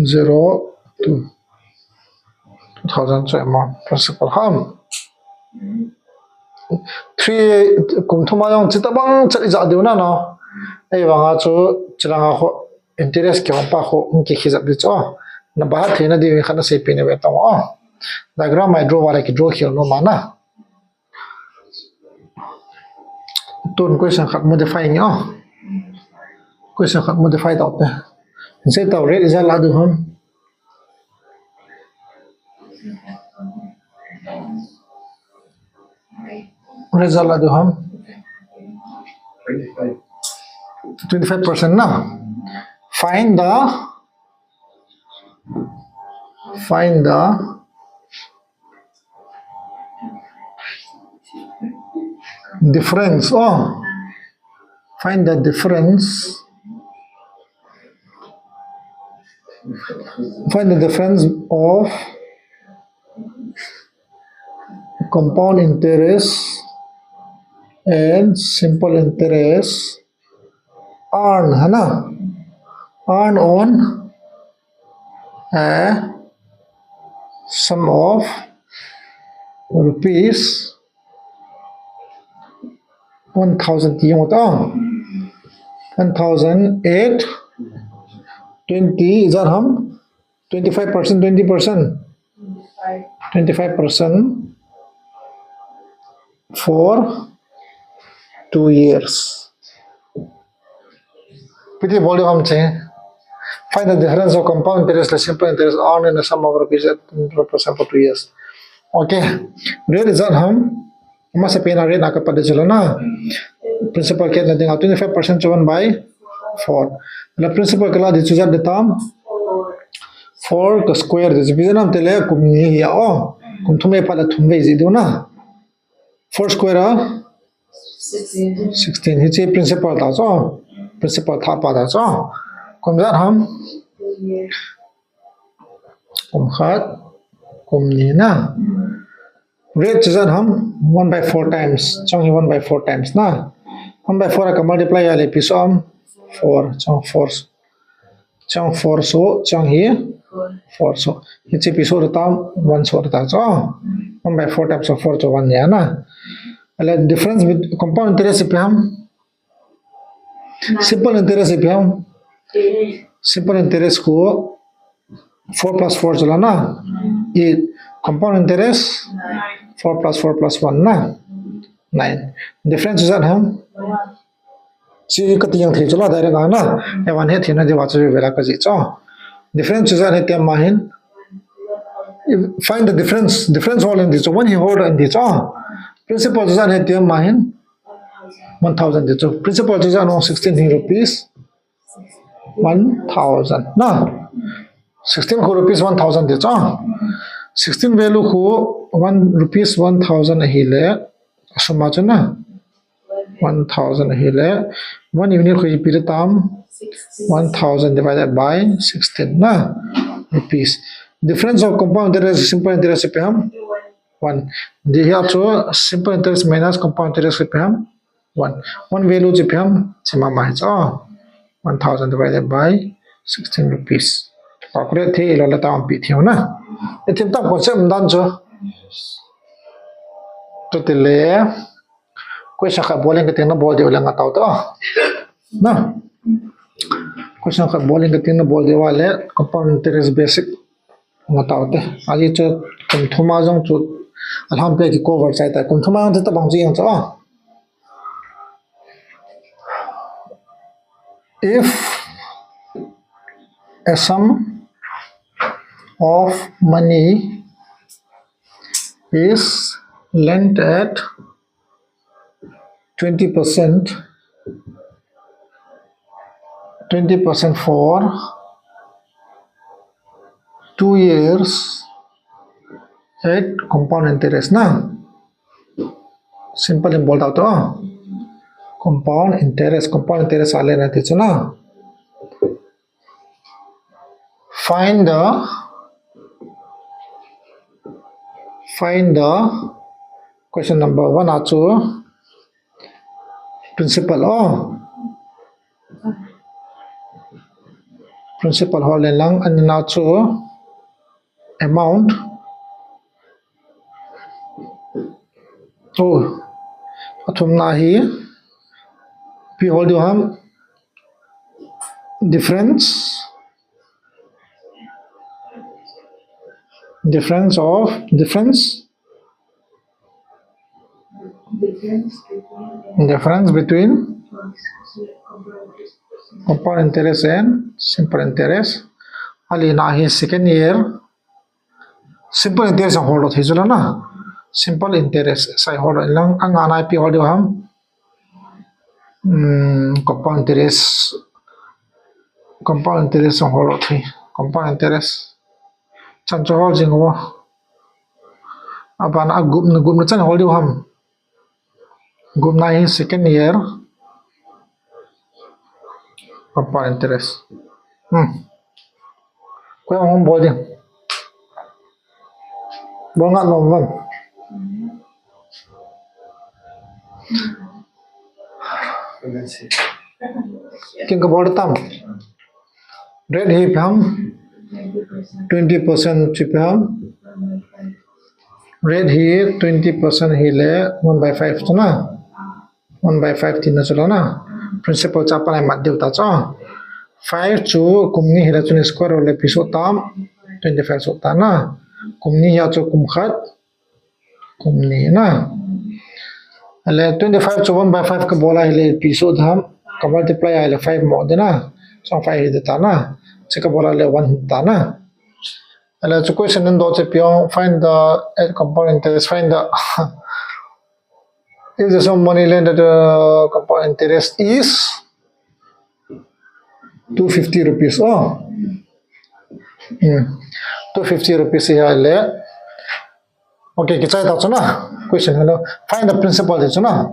zero, two. Two thousand chu amount principal ham. Three, kum thum a jong chuti bang chat ijat diu na no. Ahivanga chu chulang a khu interest kihom pa khu hung kikhel jep di chu. Na bahat theina diu khat na seipeh na ve tong o. Diagram a draw va le kidraw khel nom a na. Tun question khat modify nge o. Question khat modify tau te. Sei tau rate ijat la diu ham. Result la diu ham. Twenty-five percent na. Find the, find the difference. Oh, find the difference. Find the difference of compound interest and simple interest earn, hai na? Earn on a sum of rupees one thousand ti jong ta. One thousand eight twenty, ijat ham? Twenty-five percent, twenty percent. Twenty-five percent for two years. Ipi ti bol diu ham che. Find the difference of compound interest le simple interest earned in a sum of rupees at twenty-five percent for two years. Okay. Rate ijat ham? Amasapen a rate na kapat ding chu lana. Principal kit na dinga twenty-five percent chu one by four. La principal kala ding chu ijat ding tam? Four ka square ding chu ipi jeh ham itile kum ni hi a, oh. Kum thum eiphat le thum vei ji diu na. Four square a? Sixteen. Hiche principal ta chu. Principal thah pa ta chu. Kum ijat ham? Kum khat, kum ni na. Rate chu ijat ham? One by four times. Chong hi one by four times na. One by four a ka multiply a le ipi soh ham? Four. Chong four. Chong four soh, chong hi? Four soh. Hiche ipi soh ding tam? One soh ding ta chu. One by four times of four chu one ni a na. Ale difference with compound interest ipi ham? Simple interest ipi ham? Simple interest khu four plus four chu lana. Eight. Compound interest four plus four plus one na. Nine. Difference chu ijat ham? Chi kati jeng thei chu la direct a na. Evan het thei na diuva chu vela kaji chu. Difference chu ijat ham itia ma hin? Find the difference. Difference hol in ti chu. One hi hol in ti chu. Principal chu ijat ham itia ma hin? One thousand ti chu. Principal chu ijat ham? Sixteen hi rupees one thousand na. Sixteen khu rupees one thousand ti chu. Sixteen value khu one rupees one thousand ahile. Asum a chu na. One thousand ahile. One unit khu ipi ding tam? One thousand divided by sixteen na. Rupees. Difference of compound interest, simple interest ipi ham? One. Di hi a chu simple interest minus compound interest ipi ham? One. One value chu ipi ham? Chi mama hi chu. One thousand divided by sixteen rupees. Calculate thei lou le ta umpi thei u na. Ithim tam concept dan chu. Chutile. Question khat bol inge kating na bol diu le nga tao ta. Na. Question khat bol inge kating na bol diu le compound interest basic. Nga tao te. Aji chu kum thum a jong chu alham pe ki cover chai ta. Kum thum a jong chu tabang chu jong chu. If a sum of money is lent at twenty percent, twenty percent for two years at compound interest na. Simple in bol tao to. Compound interest, compound interest a lena ti chu na. Find the, find the, question number one a chu principal, oh. Principal hol in lang, ani na chu amount. Oh, athum na hi ipi hol diu ham? Difference. Difference of, difference. Difference between compound interest and simple interest. Ali na hi second year. Simple interest ang hol thei chu la na. Simple interest sai hol lang ang anai pi hol diu ham. Hmm, compound interest. Compound interest ang hol thei. Compound interest. Chan chu hol jing ho. Aban a group na group na chan hol diu ham. Group na hi second year. Compound interest. Hmm. Koi hung bol ding. Bol nga nom vam. Kin ka bol tam. Rate hi pam. Twenty percent chi pam. Rate hi twenty percent hi le one by five chu na. One by five tina chu la na. Principal cha panai mat diu ta chu. Five chu kum ni hi la chu ni square le pi so tam. Twenty five so ta na. Kum ni hi chu kum khat. Kum ni na. Le twenty five chu one by five ka bol a hi le pi so tam. Ka multiply a hi le five mo de na. So five hi de ta na. Chi ka bol a le one ta na. Le chu question nin do che piong find the at compound interest find the If the sum money lent at the compound interest is two fifty rupees. Oh. Hmm. Two fifty rupees hi le. Okay, kichai ta chu na. Question hello. Find the principal chu na.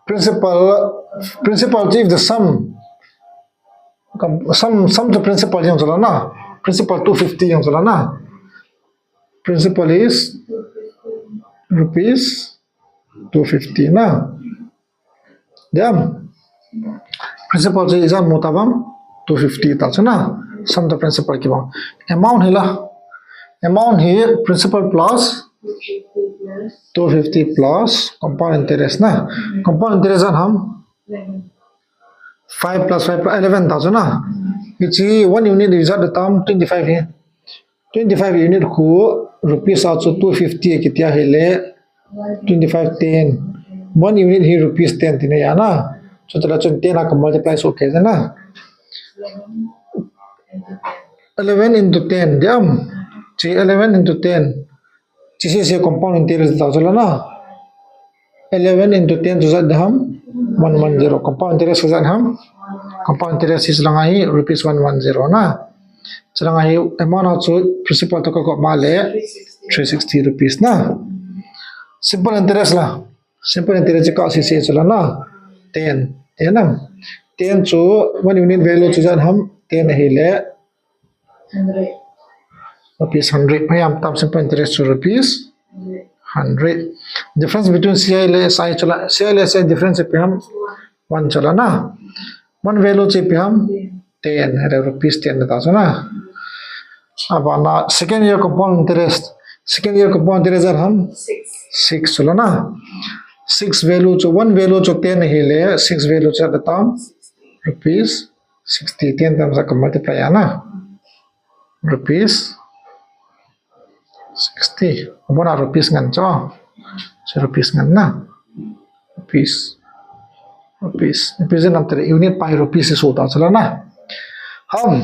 Principal principal if the sum sum sum to principal yang chu la na. Principal two fifty yang chu la na. Principal is rupees two fifty na. Diam. Principal chu ijat mu ta bam two fifty ta chu na. Sum to principal kibang. Amount hi la. Amount hi principal plus two fifty plus compound interest na. Compound interest an ham five plus five plus eleven ta chu na. Hichi one unit ijat da tam twenty five hi. Twenty five unit khu rupees a chu two fifty kitia hi le twenty five ten. One unit hi rupees ten tina ya na. Chu tala chun ten a ka multiply so ke na. Eleven into ten diam. Chi eleven into ten. Chi si si compound interest ta chu la na. Eleven into ten chu jat ham one one zero. Compound interest chu jat ham. Compound interest is langa hi rupees one one zero na. Chalanga hi amount a chu principal to ka ko ma le three sixty rupees na. Simple interest la. Simple interest ka si si chu la na. Ten. Ten na. Ten chu one unit value chu jat ham ten hi le rupees hundred. Payam tam simple interest chu rupees hundred. Difference between C I le S I chu la. C I le S I difference payam one chu la na. One value chi payam ten. Rupees ten ta chu na. Abana second year compound interest. Second year compound interest ham six chu la na. Six value chu one value chu ten hi le six value chu tam rupees sixty ten tam sa ka multiply ana. Rupees sixty. Abona rupees ngan cho. Si rupees ngan na. Rupees. Rupees. Rupees nam tere unit pai rupees si suta chala na. Ham.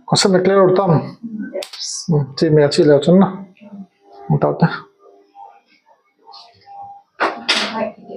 Konsep me clear tam. Hmm, si me si le chun na. Mutau ta.